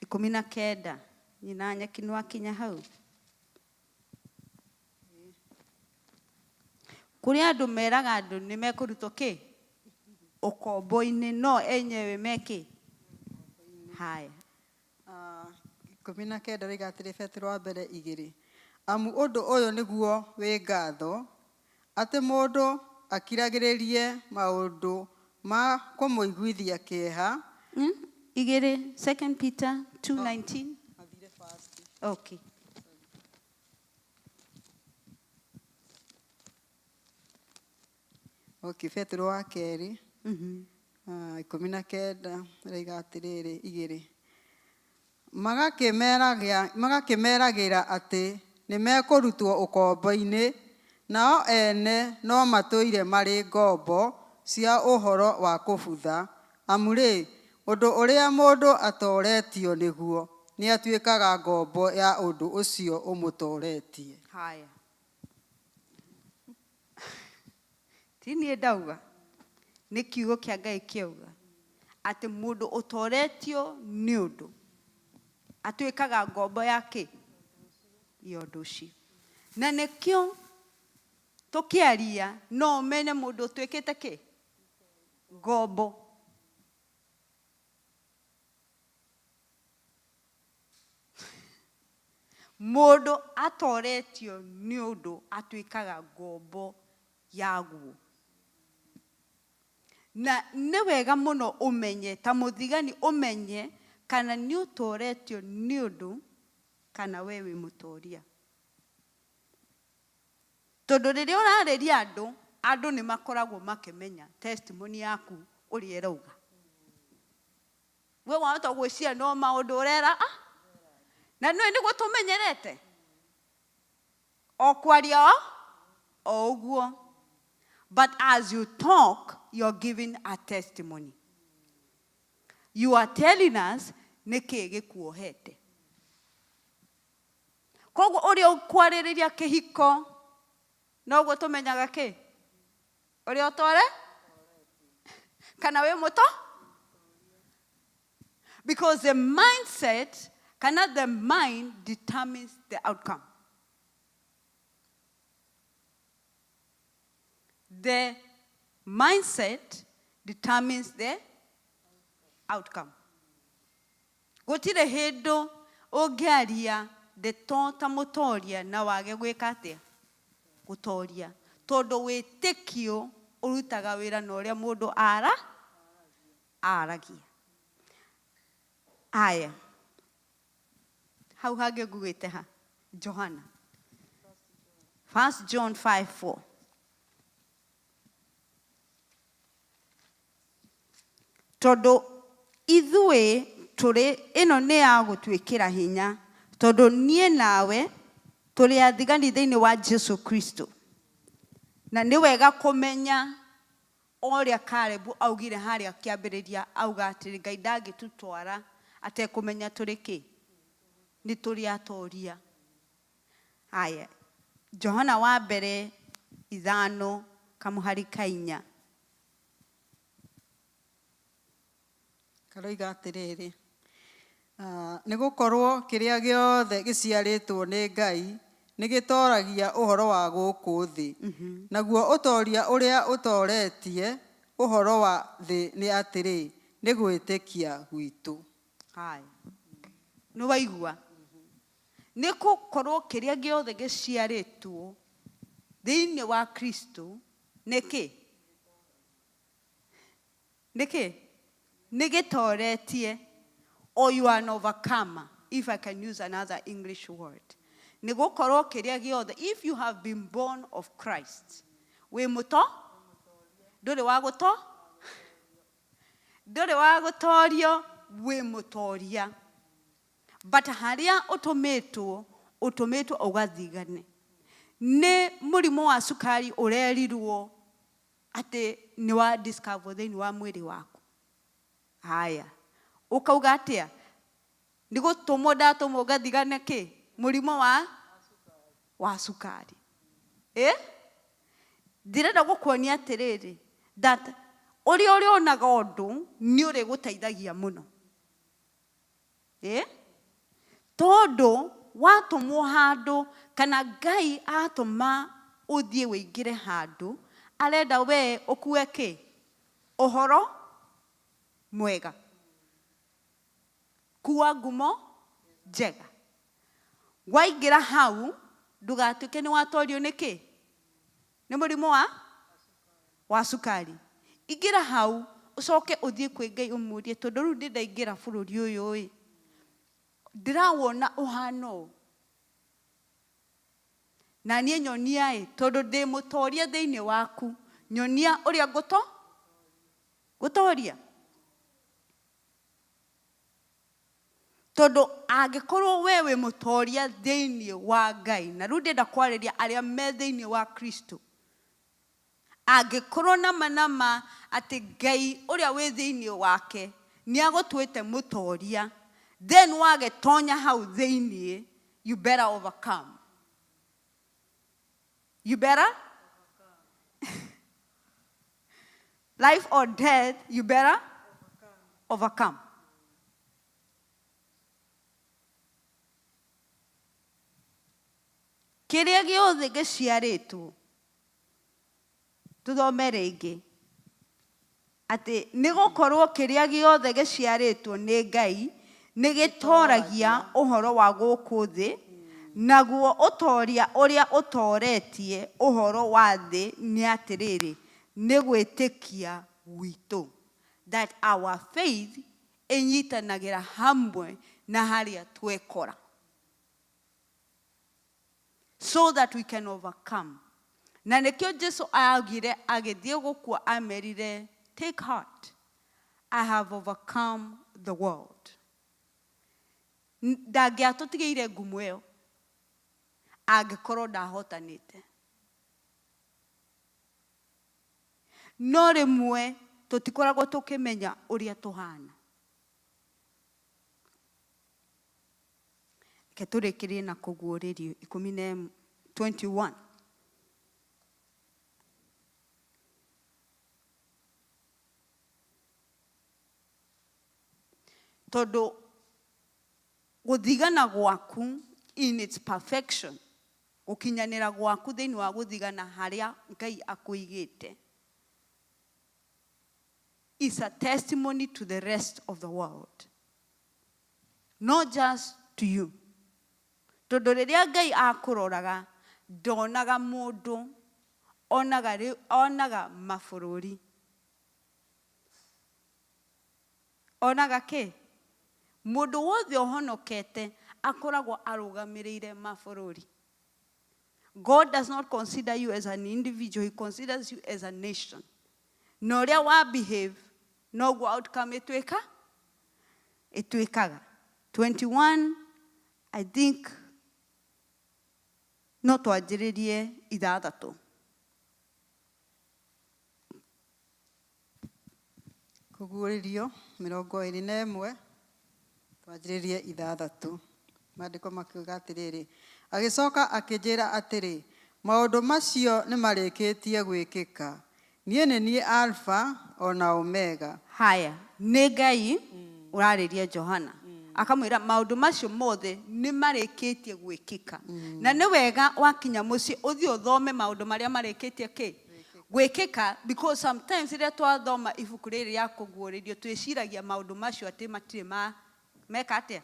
19. Nyina nyeki nĩwakinya hau. Kũrĩ andũ meraga andũ nĩ mekũrutwo kĩ? Ũkombo-inĩ no enyewe mekĩ? Haya. 19 rĩiga atĩrĩ Petero wa mbere 2. Amu ũndũ ũyũ nĩguo wĩ ngatho, atĩ mũndũ akiragĩrĩrie maũndũ ma kũmũiguithia kĩeha. 2, 2 Peter 2:19. Athire fast. Okay. Okay, Petero wa kerĩ 19 rĩiga atĩrĩrĩ 2. Magakĩmeragĩra atĩ nĩmekũrutwo ũkombo-inĩ, nao ene no matũire marĩ ngombo cia ũhoro wa kũbutha. Amu rĩ, ũndũ ũrĩa mũndũ atoretio nĩguo, nĩatuĩkaga ngombo ya ũndũ ũcio ũmũtoretie. Haya. Ti niĩ ndauga, nĩ kiugo kĩa Ngai kĩauga atĩ mũndũ ũtoretio nĩ ũndũ atuĩkaga ngombo ya kĩ? Ya ũndũ ũcio. Na nĩkĩo tũkĩaria no ũmene mũndũ ũtuĩkĩte kĩ? Ngombo. Mũndũ atoretio nĩ ũndũ atuĩkaga ngombo yaguo. Na nĩ wega mũno ũmenye ta mũthigani ũmenye kana nĩ ũtoretio nĩ ũndũ kana we wĩ mũtoria. Tondũ rĩrĩa ũrarĩria andũ, andũ nĩ makoragwo makĩmenya testimony yaku ũrĩa ĩrauga. We wahota gwĩciria no maũndũ ũrera ah, na nĩũĩ nĩguo tũmenyerete o kwaria o o ũguo. But as you talk, you're giving a testimony. You are telling us nĩkĩ gĩkuohete. Koguo ũrĩa ũkwarĩrĩria kĩhiko noguo tũmenyaga kĩ ũrĩa ũtore kana wĩ mũto. Because the mindset kana the mind determines the outcome. The mindset determines the outcome. Gũtirĩ hĩndũ ũngĩaria ndeto ta mũtoria na wage gwĩka atĩa? Gũtoria. Tondũ wĩtĩkio ũrutaga wĩra na ũrĩa mũndũ ara aragia. Aya. Hau hangĩ ngugĩte ha? Johana. 1 John 5:4. Tondũ ithuĩ tũrĩ, ĩno nĩ ya gũtwĩkĩra hinya, tondũ niĩ nawe tũrĩ athigani thĩinĩ wa Jesu Kristo. Na nĩ wega kũmenya o ũrĩa Kalebu augire harĩa kĩambĩrĩria, auga atĩrĩ, Ngai ndangĩtũtwara atekũmenya tũrĩ kĩ? Nĩ tũrĩ atoria. Haya, Johana wa mbere ithano kamũhari ka inya. Karoiga atĩrĩrĩ, nĩ gũkorwo kĩrĩa gĩothe gĩciarĩtwo nĩ Ngai nĩ gĩtoragia ũhoro wa gũkũ thĩ. Naguo ũtoria ũrĩa ũtoretie ũhoro wa thĩ nĩ atĩrĩ, nĩ gwĩtĩkia gwitũ. Haya, nĩ waigua? Nĩ gũkorwo kĩrĩa gĩothe gĩciarĩtwo thĩinĩ wa Kristo nĩ kĩ? Nĩ kĩ? Nĩ gĩtoretie. Or you are an overcomer, if I can use another English word. Nĩ gũkorwo kĩrĩa gĩothe, if you have been born of Christ, wĩ mũto? Ndũrĩ wa gũto? Ndũrĩ wa gũtorio, wĩ mũtoria. But harĩa ũtũmĩtwo, ũtũmĩtwo ũgathigane. Nĩ mũrimũ wa cukari ũrerirwo atĩ nĩ wa discover thĩinĩ wa mwĩrĩ waku. Haya, ũkauga atĩa? Nĩ gũtũmwo ndatũmwo ngathigane kĩ? Mũrimũ wa wa cukari. Eh? Ndĩrenda gũkuonia atĩrĩrĩ, that ũrĩa ũrĩonaga ũndũ nĩ ũrĩgũteithagia mũno. Eh? Tondũ watũmwo handũ kana Ngai atũma ũthiĩ ũingĩre handũ, arenda we ũkue kĩ? Ũhoro mwega. Kua ngumo njega. Waingĩra hau, ndũgatuĩke nĩ watorio nĩ kĩ? Nĩ mũrimũ wa wa cukari. Ingĩra hau, ũcoke ũthiĩ kwĩ Ngai ũmũrie tondũ rĩu ndĩ ndaingĩra bũrũri ũyũ ĩ, ndĩrawona ũhana ũũ. Na niĩ nyonia ĩ, tondũ ndĩ mũtoria thĩinĩ waku, nyonia ũrĩa ngũto gũtoria. Tondũ angĩkorwo we wĩ mũtoria thĩinĩ wa Ngai, na rĩu ndĩrenda kwarĩria arĩa me thĩinĩ wa Kristo, angĩkorwo nama nama atĩ Ngai ũrĩa wĩ thĩinĩ wake nĩ agũtuĩte mũtoria, then wagĩtonya hau thĩinĩ, you better overcome. You better? Life or death, you better overcome. Kĩrĩa gĩothe gĩciarĩtwo, tũthome rĩngĩ, atĩ nĩ gũkorwo kĩrĩa gĩothe gĩciarĩtwo nĩ Ngai nĩ gĩtoragia ũhoro wa gũkũ thĩ, Naguo ũtoria ũrĩa ũtoretie ũhoro wa thĩ nĩ atĩrĩrĩ, nĩ gwĩtĩkia gwitũ. That our faith ĩnyitanagĩra hamwe na harĩa twekora. So that we can overcome. Na nĩkĩo Jesu augire agĩthiĩ gũkua amerire, take heart, I have overcome the world. Ndangĩatũtigĩire ngumo ĩyo angĩkorwo ndahotanĩte. No rĩmwe tũtikoragwo tũkĩmenya ũrĩa tũhana. Reke tũrĩkĩrie na kũguũrĩrio ikũmi na 21. Tondũ gũthigana gwaku in its perfection, gũkinyanĩra gwaku thĩinĩ wa gũthigana harĩa Ngai akũigĩte, is a testimony to the rest of the world, not just to you. Tondũ rĩrĩa Ngai akũroraga, ndonaga mũndũ, onaga, onaga mabũrũri. Onaga kĩ? Mũndũ wothe ũhonokete akoragwo arũgamĩrĩire mabũrũri. God does not consider you as an individual, he considers you as a nation. Na ũrĩa wa behave, noguo outcome ĩtuĩka ĩtuĩkaga. 21, I think no twanjĩrĩrie ithathatũ. Kũguũrĩrio 21, twanjĩrĩrie ithathatũ. Maandĩko makiuga atĩrĩrĩ, agĩcoka akĩnjĩra atĩrĩ, maũndũ macio nĩ marĩkĩtie gwĩkĩka. Niĩ nĩ niĩ Alfa o na Omega. Haya, nĩ Ngai ũrarĩria Johana. Akamwĩra maũndũ macio mothe nĩ marĩkĩtie gwĩkĩka. Na nĩ wega wakinya mũciĩ ũthiĩ ũthome maũndũ marĩa marĩkĩtie kĩ? Gwĩkĩka, because sometimes rĩrĩa twathoma ibuku rĩrĩ rĩa kũguũrĩrio twĩciragia maũndũ macio atĩ matirĩ ma meka atĩa?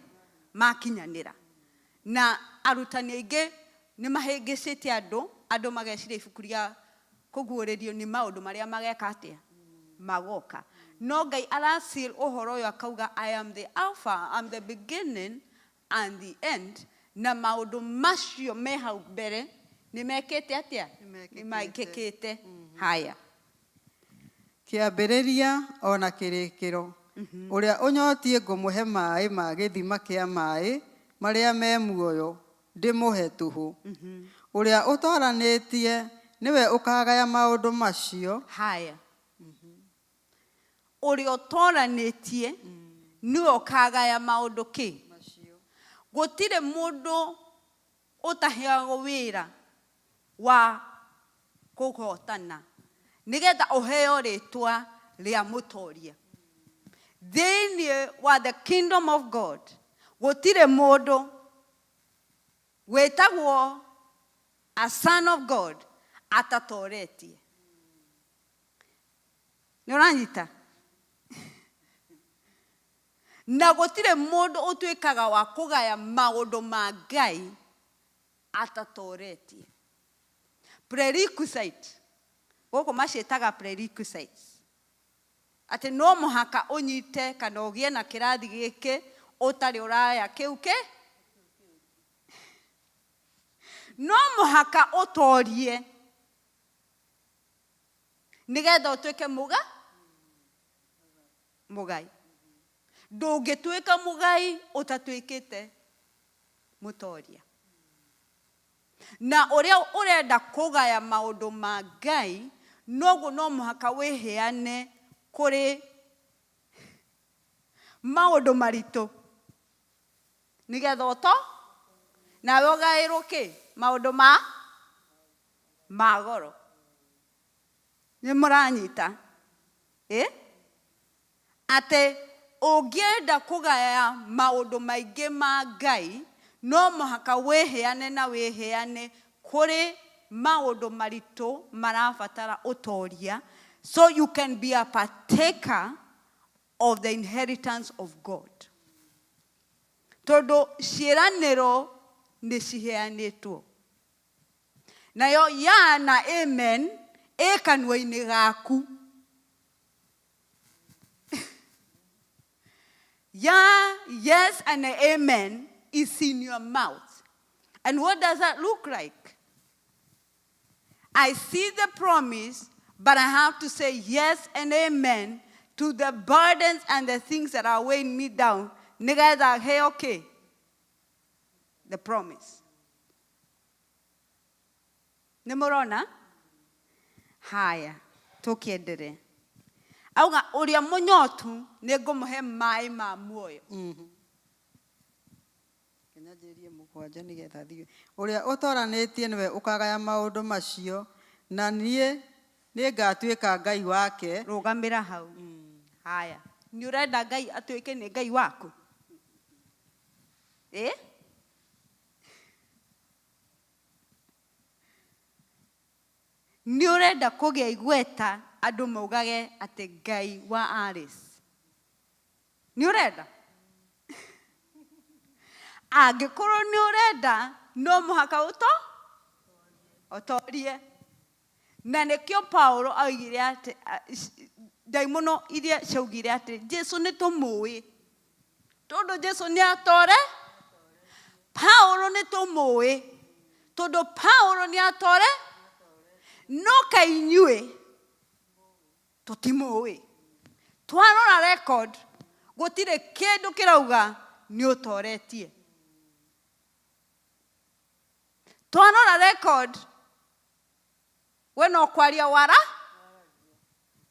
Makinyanĩra. Na arutani aingĩ nĩ mahĩngĩcĩte andũ, andũ mageciria ibuku rĩa kũguũrĩrio nĩ maũndũ marĩa mageka atĩa? Magoka. No Ngai araseal ũhoro ũyũ akauga, I am the Alpha, I'm the beginning and the end, na maũndũ macio me hau mbere nĩ mekĩte atĩa? Nĩ mekĩkĩte. Haya. Kĩambĩrĩria o na kĩrĩkĩro. Ũrĩa ũnyotiĩ ngũmũhe maĩ ma gĩthima kĩa maĩ marĩa me muoyo, ndĩmũhe tũhũ. Ũrĩa ũtoranĩtie nĩwe ũkagaya maũndũ macio. Haya. Ũrĩa ũtoranĩtie nĩwe ũkagaya maũndũ kĩ? Gũtirĩ mũndũ ũtaheagwo wĩra wa kũhotana nĩgetha ũheo rĩtwa rĩa mũtoria. Thĩinĩ wa the kingdom of God gũtirĩ mũndũ wĩtagwo a son of God atatoretie. Nĩ ũranyita? Na gũtirĩ mũndũ ũtuĩkaga wa kũgaya maũndũ ma Ngai atatoretie. Prerequisite, gũkũ maciĩtaga prerequisites. Atĩ no mũhaka ũnyite kana ũgĩe na kĩrathi gĩkĩ ũtarĩ ũraya kĩu kĩ? No mũhaka ũtorie nĩgetha ũtuĩke mũga mũgai. Ndũngĩtuĩka mũgai ũtatuĩkĩte mũtoria. Na ũrĩa ũrenda kũgaya maũndũ ma Ngai, noguo no mũhaka wĩheane kũrĩ maũndũ maritũ nĩgetha ũto nawe ũgaĩrwo kĩ? Maũndũ ma ma goro. Nĩ mũranyita? Ĩ? Atĩ ũngĩenda kũgaya maũndũ maingĩ ma Ngai, no mũhaka wĩheane na wĩheane kũrĩ maũndũ maritũ marabatara ũtoria, so you can be a partaker of the inheritance of God. Tondũ ciĩranĩro Nĩ ciheanĩtwo. Nayo ya na amen ĩ kanua-inĩ gaku. Ya, yes and amen is in your mouth. And what does that look like? I see the promise, but I have to say yes and amen to the burdens and the things that are weighing me down. Nĩgetha heo kĩ? The promise. Nĩ mũrona? Haya, tũkĩenderee. Auga ũrĩa mũnyotu nĩ ngũmũhe maĩ ma muoyo. Nginya njĩrie mũgwanja nĩgetha thiĩ. Ũrĩa ũtoranĩtie nĩwe ũkagaya maũndũ macio, na niĩ nĩngatuĩka Ngai wake. Rũgamĩra hau. Haya, nĩ ũrenda Ngai atuĩke nĩ Ngai waku? Ĩ? Nĩ ũrenda kũgĩa igweta andũ maugage atĩ Ngai wa Alice? Nĩ ũrenda? Angĩkorwo nĩ ũrenda, no mũhaka ũto ũtorie. Na nĩkĩo Paulo oigire atĩ ndaimono iria ciaugire atĩ Jesu nĩ tũmũĩ, tondũ Jesu nĩ atore. Paulo nĩ tũmũĩ, tondũ Paulo nĩ atore, no kaĩ inyuĩ tũtimũĩ. Twarora record, gũtirĩ kĩndũ kĩrauga nĩ ũtoretie. Twarora record, we no kwaria wara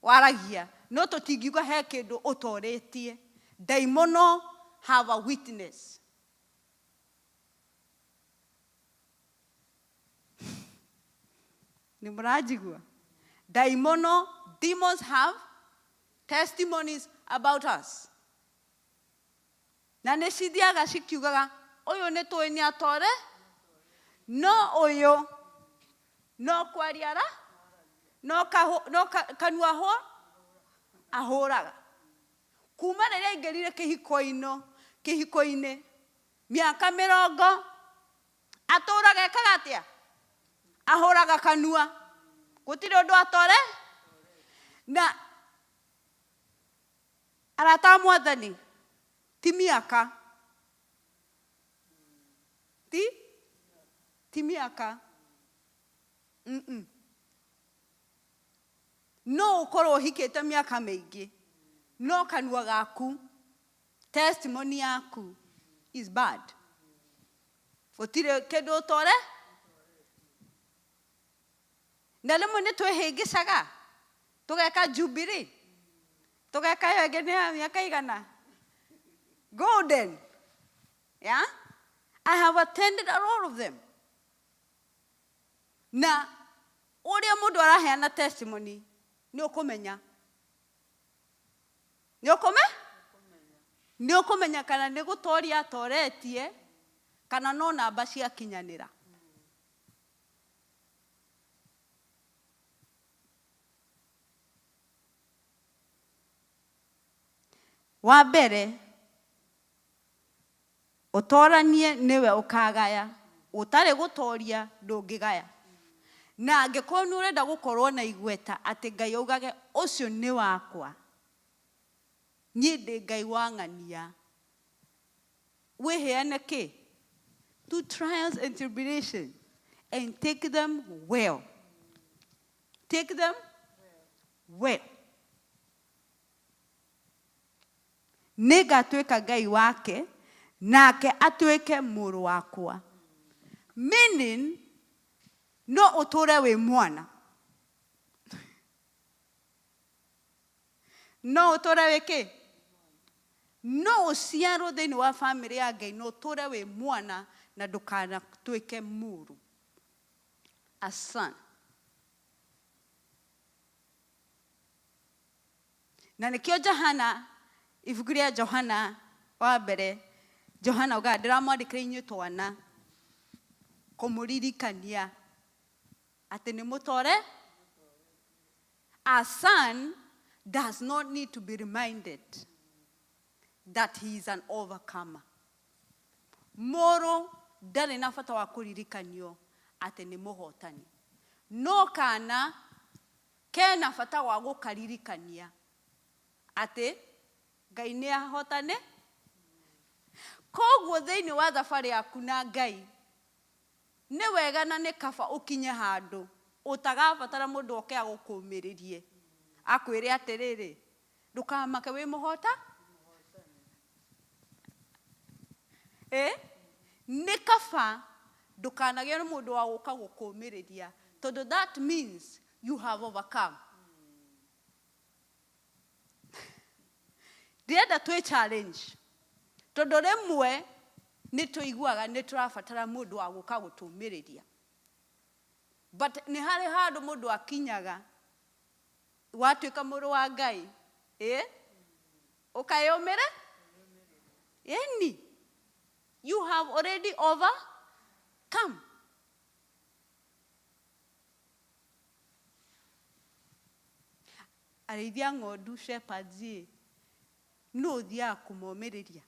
waragia, no tũtingiuga he kĩndũ ũtoretie. Ndaimono have a witness. Nĩ mũranjigua? Ndaimono, demons have testimonies about us. Na nĩ cithiaga cikiugaga ũyũ nĩ tũĩ nĩ atore, no ũyũ no kwaria ra no, kahu, no ka, kanua hũ ahũraga. Kuma rĩrĩa aingĩrire kĩhiko-inĩ kĩhiko-inĩ mĩaka mĩrongo atũraga ekaga atĩa? Ahũraga kanua, gũtirĩ ũndũ atore. Na arata a Mwathani, ti mĩaka, ti mĩaka. No ũkorwo ũhikĩte mĩaka mĩingĩ, no kanua gaku, testimony yaku is bad, gũtirĩ kĩndũ ũtore. Na rĩmwe nĩ twĩhĩngĩcaga, tũgeka jubilee, tũgeka ĩyo ĩngĩ nĩ ya mĩaka igana, golden. Yeah, I have attended a lot of them, na ũrĩa mũndũ araheana testimony nĩ ũkũmenya, nĩ ũkũmenya kana nĩ gũtoria atoretie kana no namba ciakinyanĩra. Wa mbere, ũtoranie nĩwe ũkagaya. Ũtarĩ gũtoria ndũngĩgaya. Na angĩkorwo nĩ ũrenda gũkorwo na igweta atĩ Ngai augage ũcio nĩ wakwa, niĩ ndĩ Ngai wa ng'ania, wĩheane kĩ to trials and tribulation and take them well, take them well. Nĩ ngatuĩka Ngai wake, nake atuĩke mũrũ wakwa. Meaning, no ũtũre wĩ mwana, no ũtũre wĩ kĩ, no ũciarwo thĩinĩ wa famĩlĩ ya Ngai, no ũtũre wĩ mwana na ndũkanatuĩke mũrũ, a son. Na nĩkĩo Johana, ibuku rĩa Johana wa mbere, Johana augaga, "Ndĩramwandĩkĩra inyuĩ twana kũmũririkania atĩ nĩ mũtore." A son does not need to be reminded that he is an overcomer. Mũrũ Ndarĩ na bata wa kũririkanio atĩ nĩ mũhotani. No kana kena bata wa gũkaririkania atĩ Ngai nĩ ahotane. Koguo thĩinĩ wa thabarĩ yaku na Ngai, nĩ wega na nĩ kaba ũkinye handũ ũtagabatara mũndũ oke agũkũmĩrĩrie akwĩre atĩrĩrĩ, ndũkamake wĩ mũhota. Nĩ kaba ndũkanagĩe na mũndũ wa gũka gũkũmĩrĩria, tondũ that means you have overcome. Ndĩrenda twĩ challenge, tondũ rĩmwe nĩ tũiguaga nĩ tũrabatara mũndũ wa gũka gũtũmĩrĩria, but nĩ harĩ handũ mũndũ akinyaga watuĩka mũrũ wa Ngai, ũkayũmĩre ĩni, you have already overcome. Arĩithia ng'ondu, shepherds, ĩ nũ ũthiaga kũmomĩrĩria?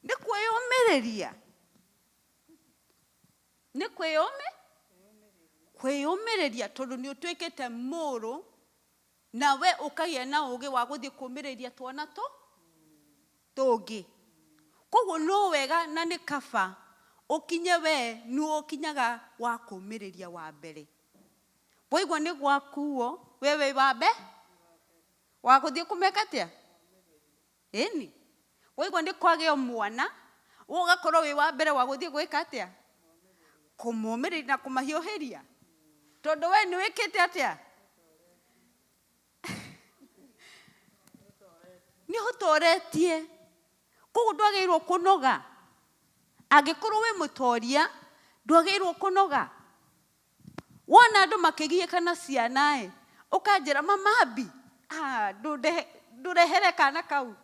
Nĩ kwĩyũmĩrĩria, nĩ kwĩyũmĩrĩria, tondũ nĩ ũtuĩkĩte mũrũ na we ũkagĩa na ũgĩ wa gũthiĩ kũmĩrĩria twana tũ tũngĩ. Koguo no wega na nĩ kaba ũkinye we nĩ ũkinyaga wa kũmĩrĩria wa mbere. Waigua nĩ gwakuo, we wĩ wa mbe wa gũthiĩ kũmeka atĩa? Ĩni waigua nĩ kwagĩa mwana, we ũgakorwo wĩ wa mbere wa gũthiĩ gwĩka atĩa? Kũmũmĩrĩria na kũmahiũhĩria, tondũ we nĩ wĩkĩte atĩa? Nĩ ũtoretie. Koguo ndwagĩrĩirwo kũnoga. Angĩkorwo wĩ mũtoria, ndwagĩrĩirwo kũnoga. Wona andũ makĩgiĩka na ciana ĩ, ũkanjĩra mama Abi, ndũrehere kana kau,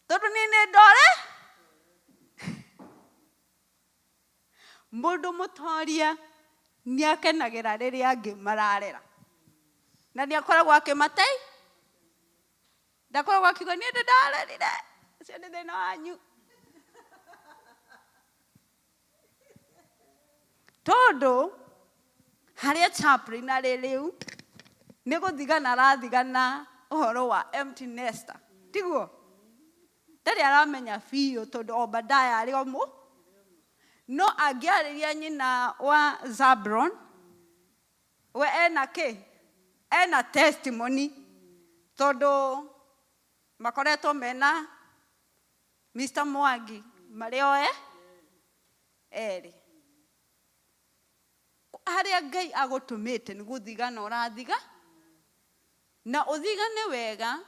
tondũ niĩ nĩ ndore. Mũndũ mũtoria nĩ akenagĩra rĩrĩa angĩ mararera, na nĩ akoragwo akĩmatei, ndakoragwo akiuga niĩ nĩ ndarerire, ũcio nĩ thĩna wanyu. Tondũ harĩa chaplain arĩ rĩu nĩ gũthigana arathigana ũhoro wa empty nester, tiguo? Ndarĩ aramenya biũ tondũ Obadiah arĩ o mũ, no angĩarĩria nyina wa Zabron, we ena kĩ? Ena testimony, tondũ makoretwo mena Mr. Mwangi marĩ oe erĩ. Harĩa Ngai agũtũmĩte nĩ gũthigana ũrathiga, na ũthigane wega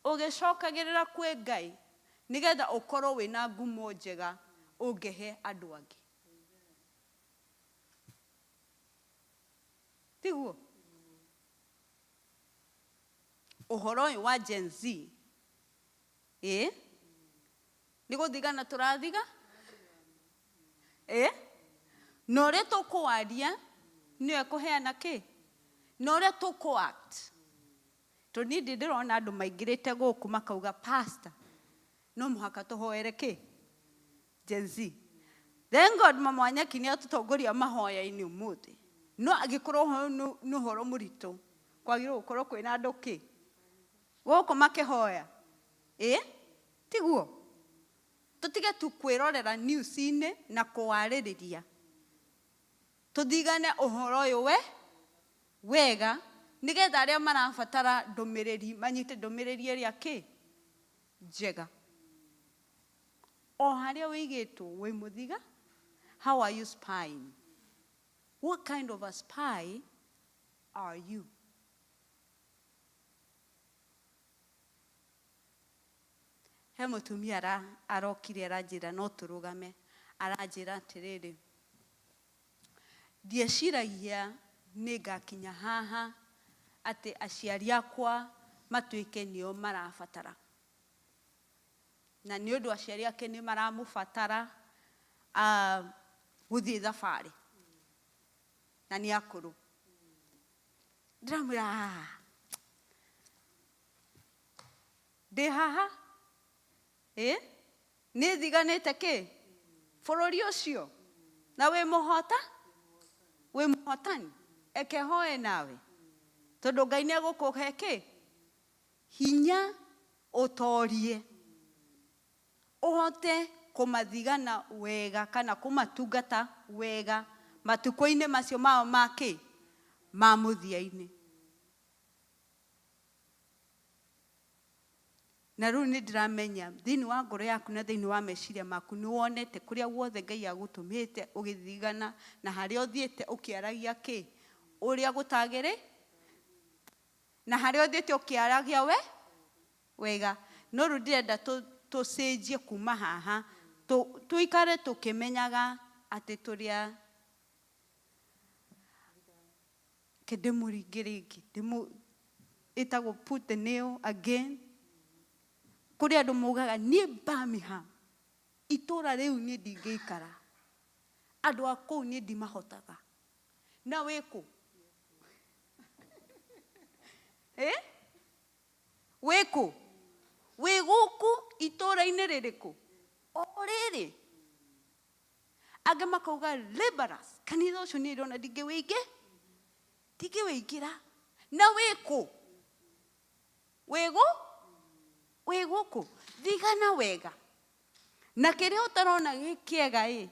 ũgĩcokagĩrĩra kwĩ Ngai, nĩgetha ũkorwo wĩna ngumo njega ũngĩhe andũ angĩ, tiguo? Ũhoro ũyũ wa Gen Z, nĩ gũthigana tũrathiga, na ũrĩa tũkũwaria nĩyo ĩkũheana kĩ, na ũrĩa tũkũ-act. Tondũ niĩ ndĩ ndĩrona andũ maingĩrĩte gũkũ makauga, pastor, no mũhaka tũhoere kĩ Gen Z. Thank God mama Wanyeki nĩ atũtongoria mahoya-inĩ ũmũthĩ, no angĩkorwo ũyũ nĩ ũhoro mũritũ, kwagĩrĩirwo gũkorwo kwĩna andũ kĩ gũkũ makĩhoya, tiguo? Tũtige tu kwĩrorera news-inĩ na kũwarĩrĩria, tũthigane ũhoro ũyũ we wega, nĩgetha arĩa marabatara ndũmĩrĩri manyite ndũmĩrĩri ĩrĩa kĩ njega. O harĩa wĩigĩtwo wĩ mũthiga, how are you spying? What kind of a spy are you? He mũtumia arokire aranjĩra no tũrũgame, aranjĩra atĩrĩrĩ, ndieciragia nĩ ngakinya haha atĩ aciari akwa matuĩke nĩo marabatara, na nĩ ũndũ aciari ake nĩ maramũbatara gũthiĩ thabarĩ, na nĩ akũrũ. Ndĩramwĩra, "Ah, ndĩ haha ĩ nĩ thiganĩte kĩ bũrũri ũcio na wĩ mũhota wĩ mũhotani eke hoe nawe tondũ Ngai nĩ egũkũhe kĩ hinya ũtorie ũhote kũmathigana wega kana kũmatungata wega matukũ-inĩ macio mao ma kĩ ma mũthia-inĩ. Na rĩu nĩ ndĩramenya thĩinĩ wa ngoro yaku na thĩinĩ wa meciria maku nĩ wonete kũrĩa guothe Ngai agũtũmĩte ũgĩthigana na harĩa ũthiĩte ũkĩaragia kĩ ũrĩa gũtagĩrĩ na harĩa ũthiĩte ũkĩaragia we wega. No rĩu ndĩrenda tũcenjie kuma haha tũikare tũkĩmenyaga atĩ tũrĩ a ke ndĩmũringe rĩngĩ ndĩmũ ĩtagwo put the nail again. Kũrĩ andũ maugaga niĩ Birmingham itũra rĩu niĩ ndingĩikara, andũ a kũu niĩ ndimahotaga. Na wĩ kũ? Eh? Wĩ kũ? Wĩ gũkũ itũra-inĩ rĩrĩkũ? O rĩrĩ. Angĩ makauga laborers, kanitha ũcio niĩ ndĩrona ndingĩwĩingĩra. Na wĩ kũ? Wĩ gũ? Wĩ gũkũ. Thigana wega. Na kĩrĩa ũtarona gĩ kĩega ĩ,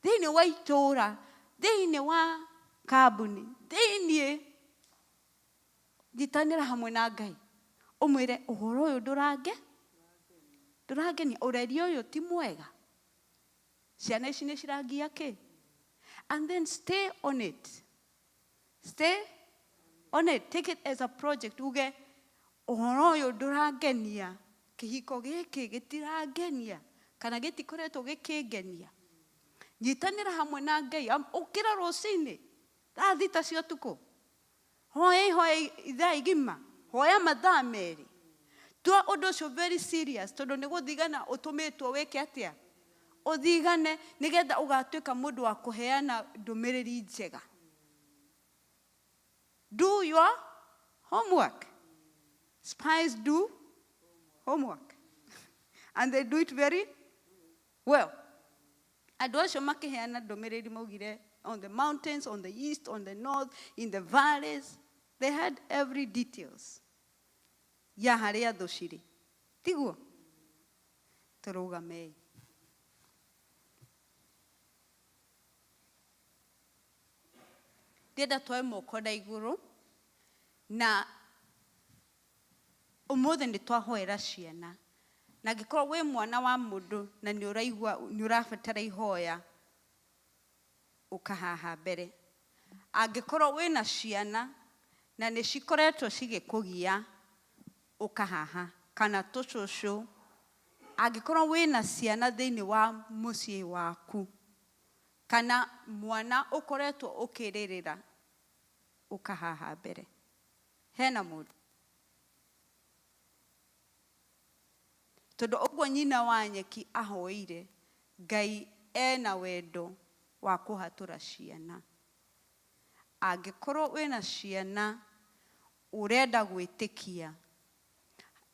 thĩinĩ wa itũra, thĩinĩ wa kambuni, thĩinĩ nyitanĩra hamwe na Ngai. Ũmwĩre ũhoro ũyũ ndũrangenia, ũreri ũyũ ti mwega. Ciana ici nĩ cirangia kĩ? And then stay on it. Stay on it. Take it as a project. Uge ũhoro ũyũ ndũrangenia, kĩhiko gĩkĩ gĩtirangenia, kana gĩtikoretwo gĩkĩngenia. Nyitanĩra hamwe na Ngai. Ũkĩra rũcinĩ thaa thita cia ũtukũ, hoya ihoya ithaa igima, hoya mathaa merĩ. Tua ũndũ ũcio very serious tondũ nĩ gũthigana ũtũmĩtwo wĩke atĩa? Ũthigane nĩgetha ũgatuĩka mũndũ wa kũheana ndũmĩrĩri njega. Do your homework. Spies do homework. And they do it very well. Andũ acio makĩheana ndũmĩrĩri maugire on the mountains, on the east, on the north, in the valleys. They had every details ya harĩa thũ cirĩ. Tiguo? Tũrũgamei. Ndĩrenda tuoe moko na igũrũ na ũmũthĩ nĩ twahoera ciana. Na angĩkorwo wĩ mwana wa mũndũ na nĩ ũraigua nĩ ũrabatara ihoya, ũka haha mbere. Angĩkorwo wĩna ciana na nĩ cikoretwo cigĩkũgia, ũka haha. Kana tũcũcũ. Angĩkorwo wĩna ciana thĩinĩ wa mũciĩ waku, kana mwana ũkoretwo ũkĩrĩrĩra, ũka haha mbere. Hena mũndũ. Tondũ ũguo nyina wa nyeki ahoeire, Ngai ena wendo wa kũhatũra ciana. Angĩkorwo wĩna ciana ũrenda gwĩtĩkia,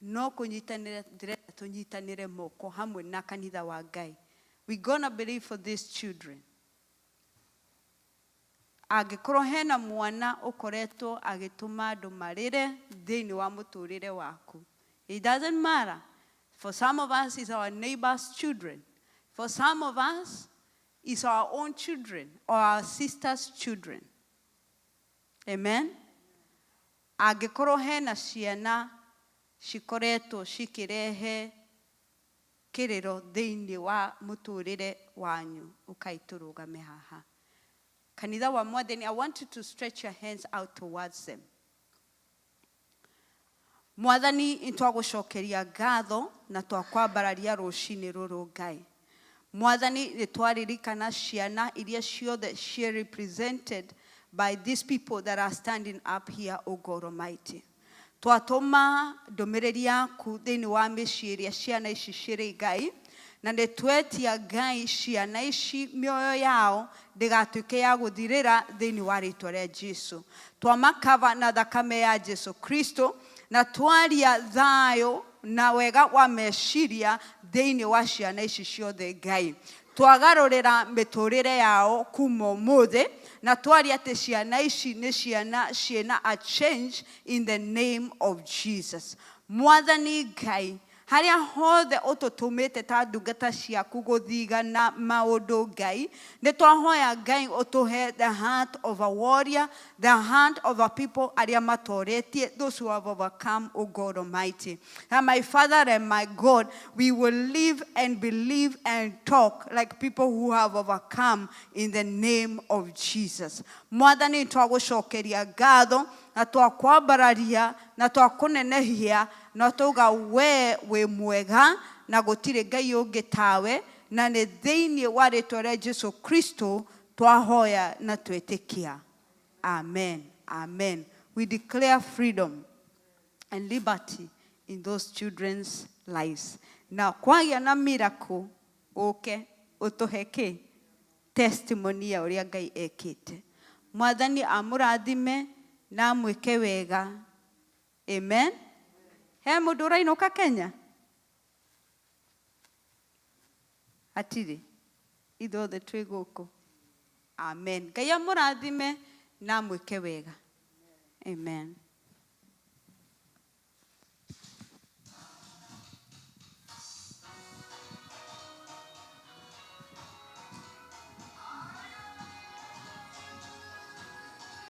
no kũnyitanĩra ndĩrenda tũnyitanĩre moko hamwe na kanitha wa Ngai. We gonna believe for these children. Angĩkorwo hena mwana ũkoretwo agĩtũma andũ marĩre thĩinĩ wa mũtũrĩre waku, it doesn't matter. For some of us, it's our neighbor's children. For some of us, it's our own children or our sister's children. Amen. Angĩkorwo hena ciana cikoretwo cikĩrehe kĩrĩro thĩinĩ wa mũtũrĩre wanyu, ũkai tũrũgame haha. Kanitha wa Mwathani, I want you to stretch your hands out towards them. Mwathani, nĩtwagũcokeria ngatho na twakwambararia rũcinĩ rũrũ Ngai. Mwathani, nĩtwaririkana ciana iria ciothe ciĩ represented by these people that are standing up here, O God Almighty. Twatũma ndũmĩrĩri yaku thĩinĩ wa mĩciĩ ĩrĩa ciana ici cirĩ Ngai. Na nĩ twetia Ngai ciana ici mĩoyo yao ndĩgatuĩke ya gũthirĩra thĩinĩ wa rĩtwa rĩa Jesu. Twamakava na thakame ya Jesu Kristo na twaria thayũ na wega wa meciria thĩinĩ wa ciana ici ciothe Ngai. Twagarũrĩra mĩtũrĩre yao kuma ũmũthĩ na twaria atĩ ciana ici nĩ ciana ciĩna a change in the name of Jesus. Mwathani Ngai, harĩa hothe ũtũtũmĩte ta ndungata ciaku gũthigana maũndũ Ngai, nĩ twahoya Ngai ũtũhe the heart of a warrior, the heart of a people arĩa matoretie, those who have overcome, O God Almighty. And my Father and my God, we will live and believe and talk like people who have overcome in the name of Jesus. Mwathani twagũcokeria ngatho na twakwambararia na twakũnenehia na twauga we wĩ mwega na gũtirĩ Ngai ũngĩ tawe, na nĩ thĩinĩ wa rĩtwa rĩa Jesu Kristo twahoya na twetĩkia. Amen. Amen. We declare freedom and liberty in those children's lives. Na kwagĩa na miracle ũke ũtũhe kĩ testimony ya ũrĩa Ngai ekĩte. Mwathani amũrathime na amwĩke wega. Amen. He mũndũ ũrainũka Kenya? Hatirĩ. Ithuothe twĩ gũkũ. Amen. Ngai amũrathime na amwĩke wega. Amen.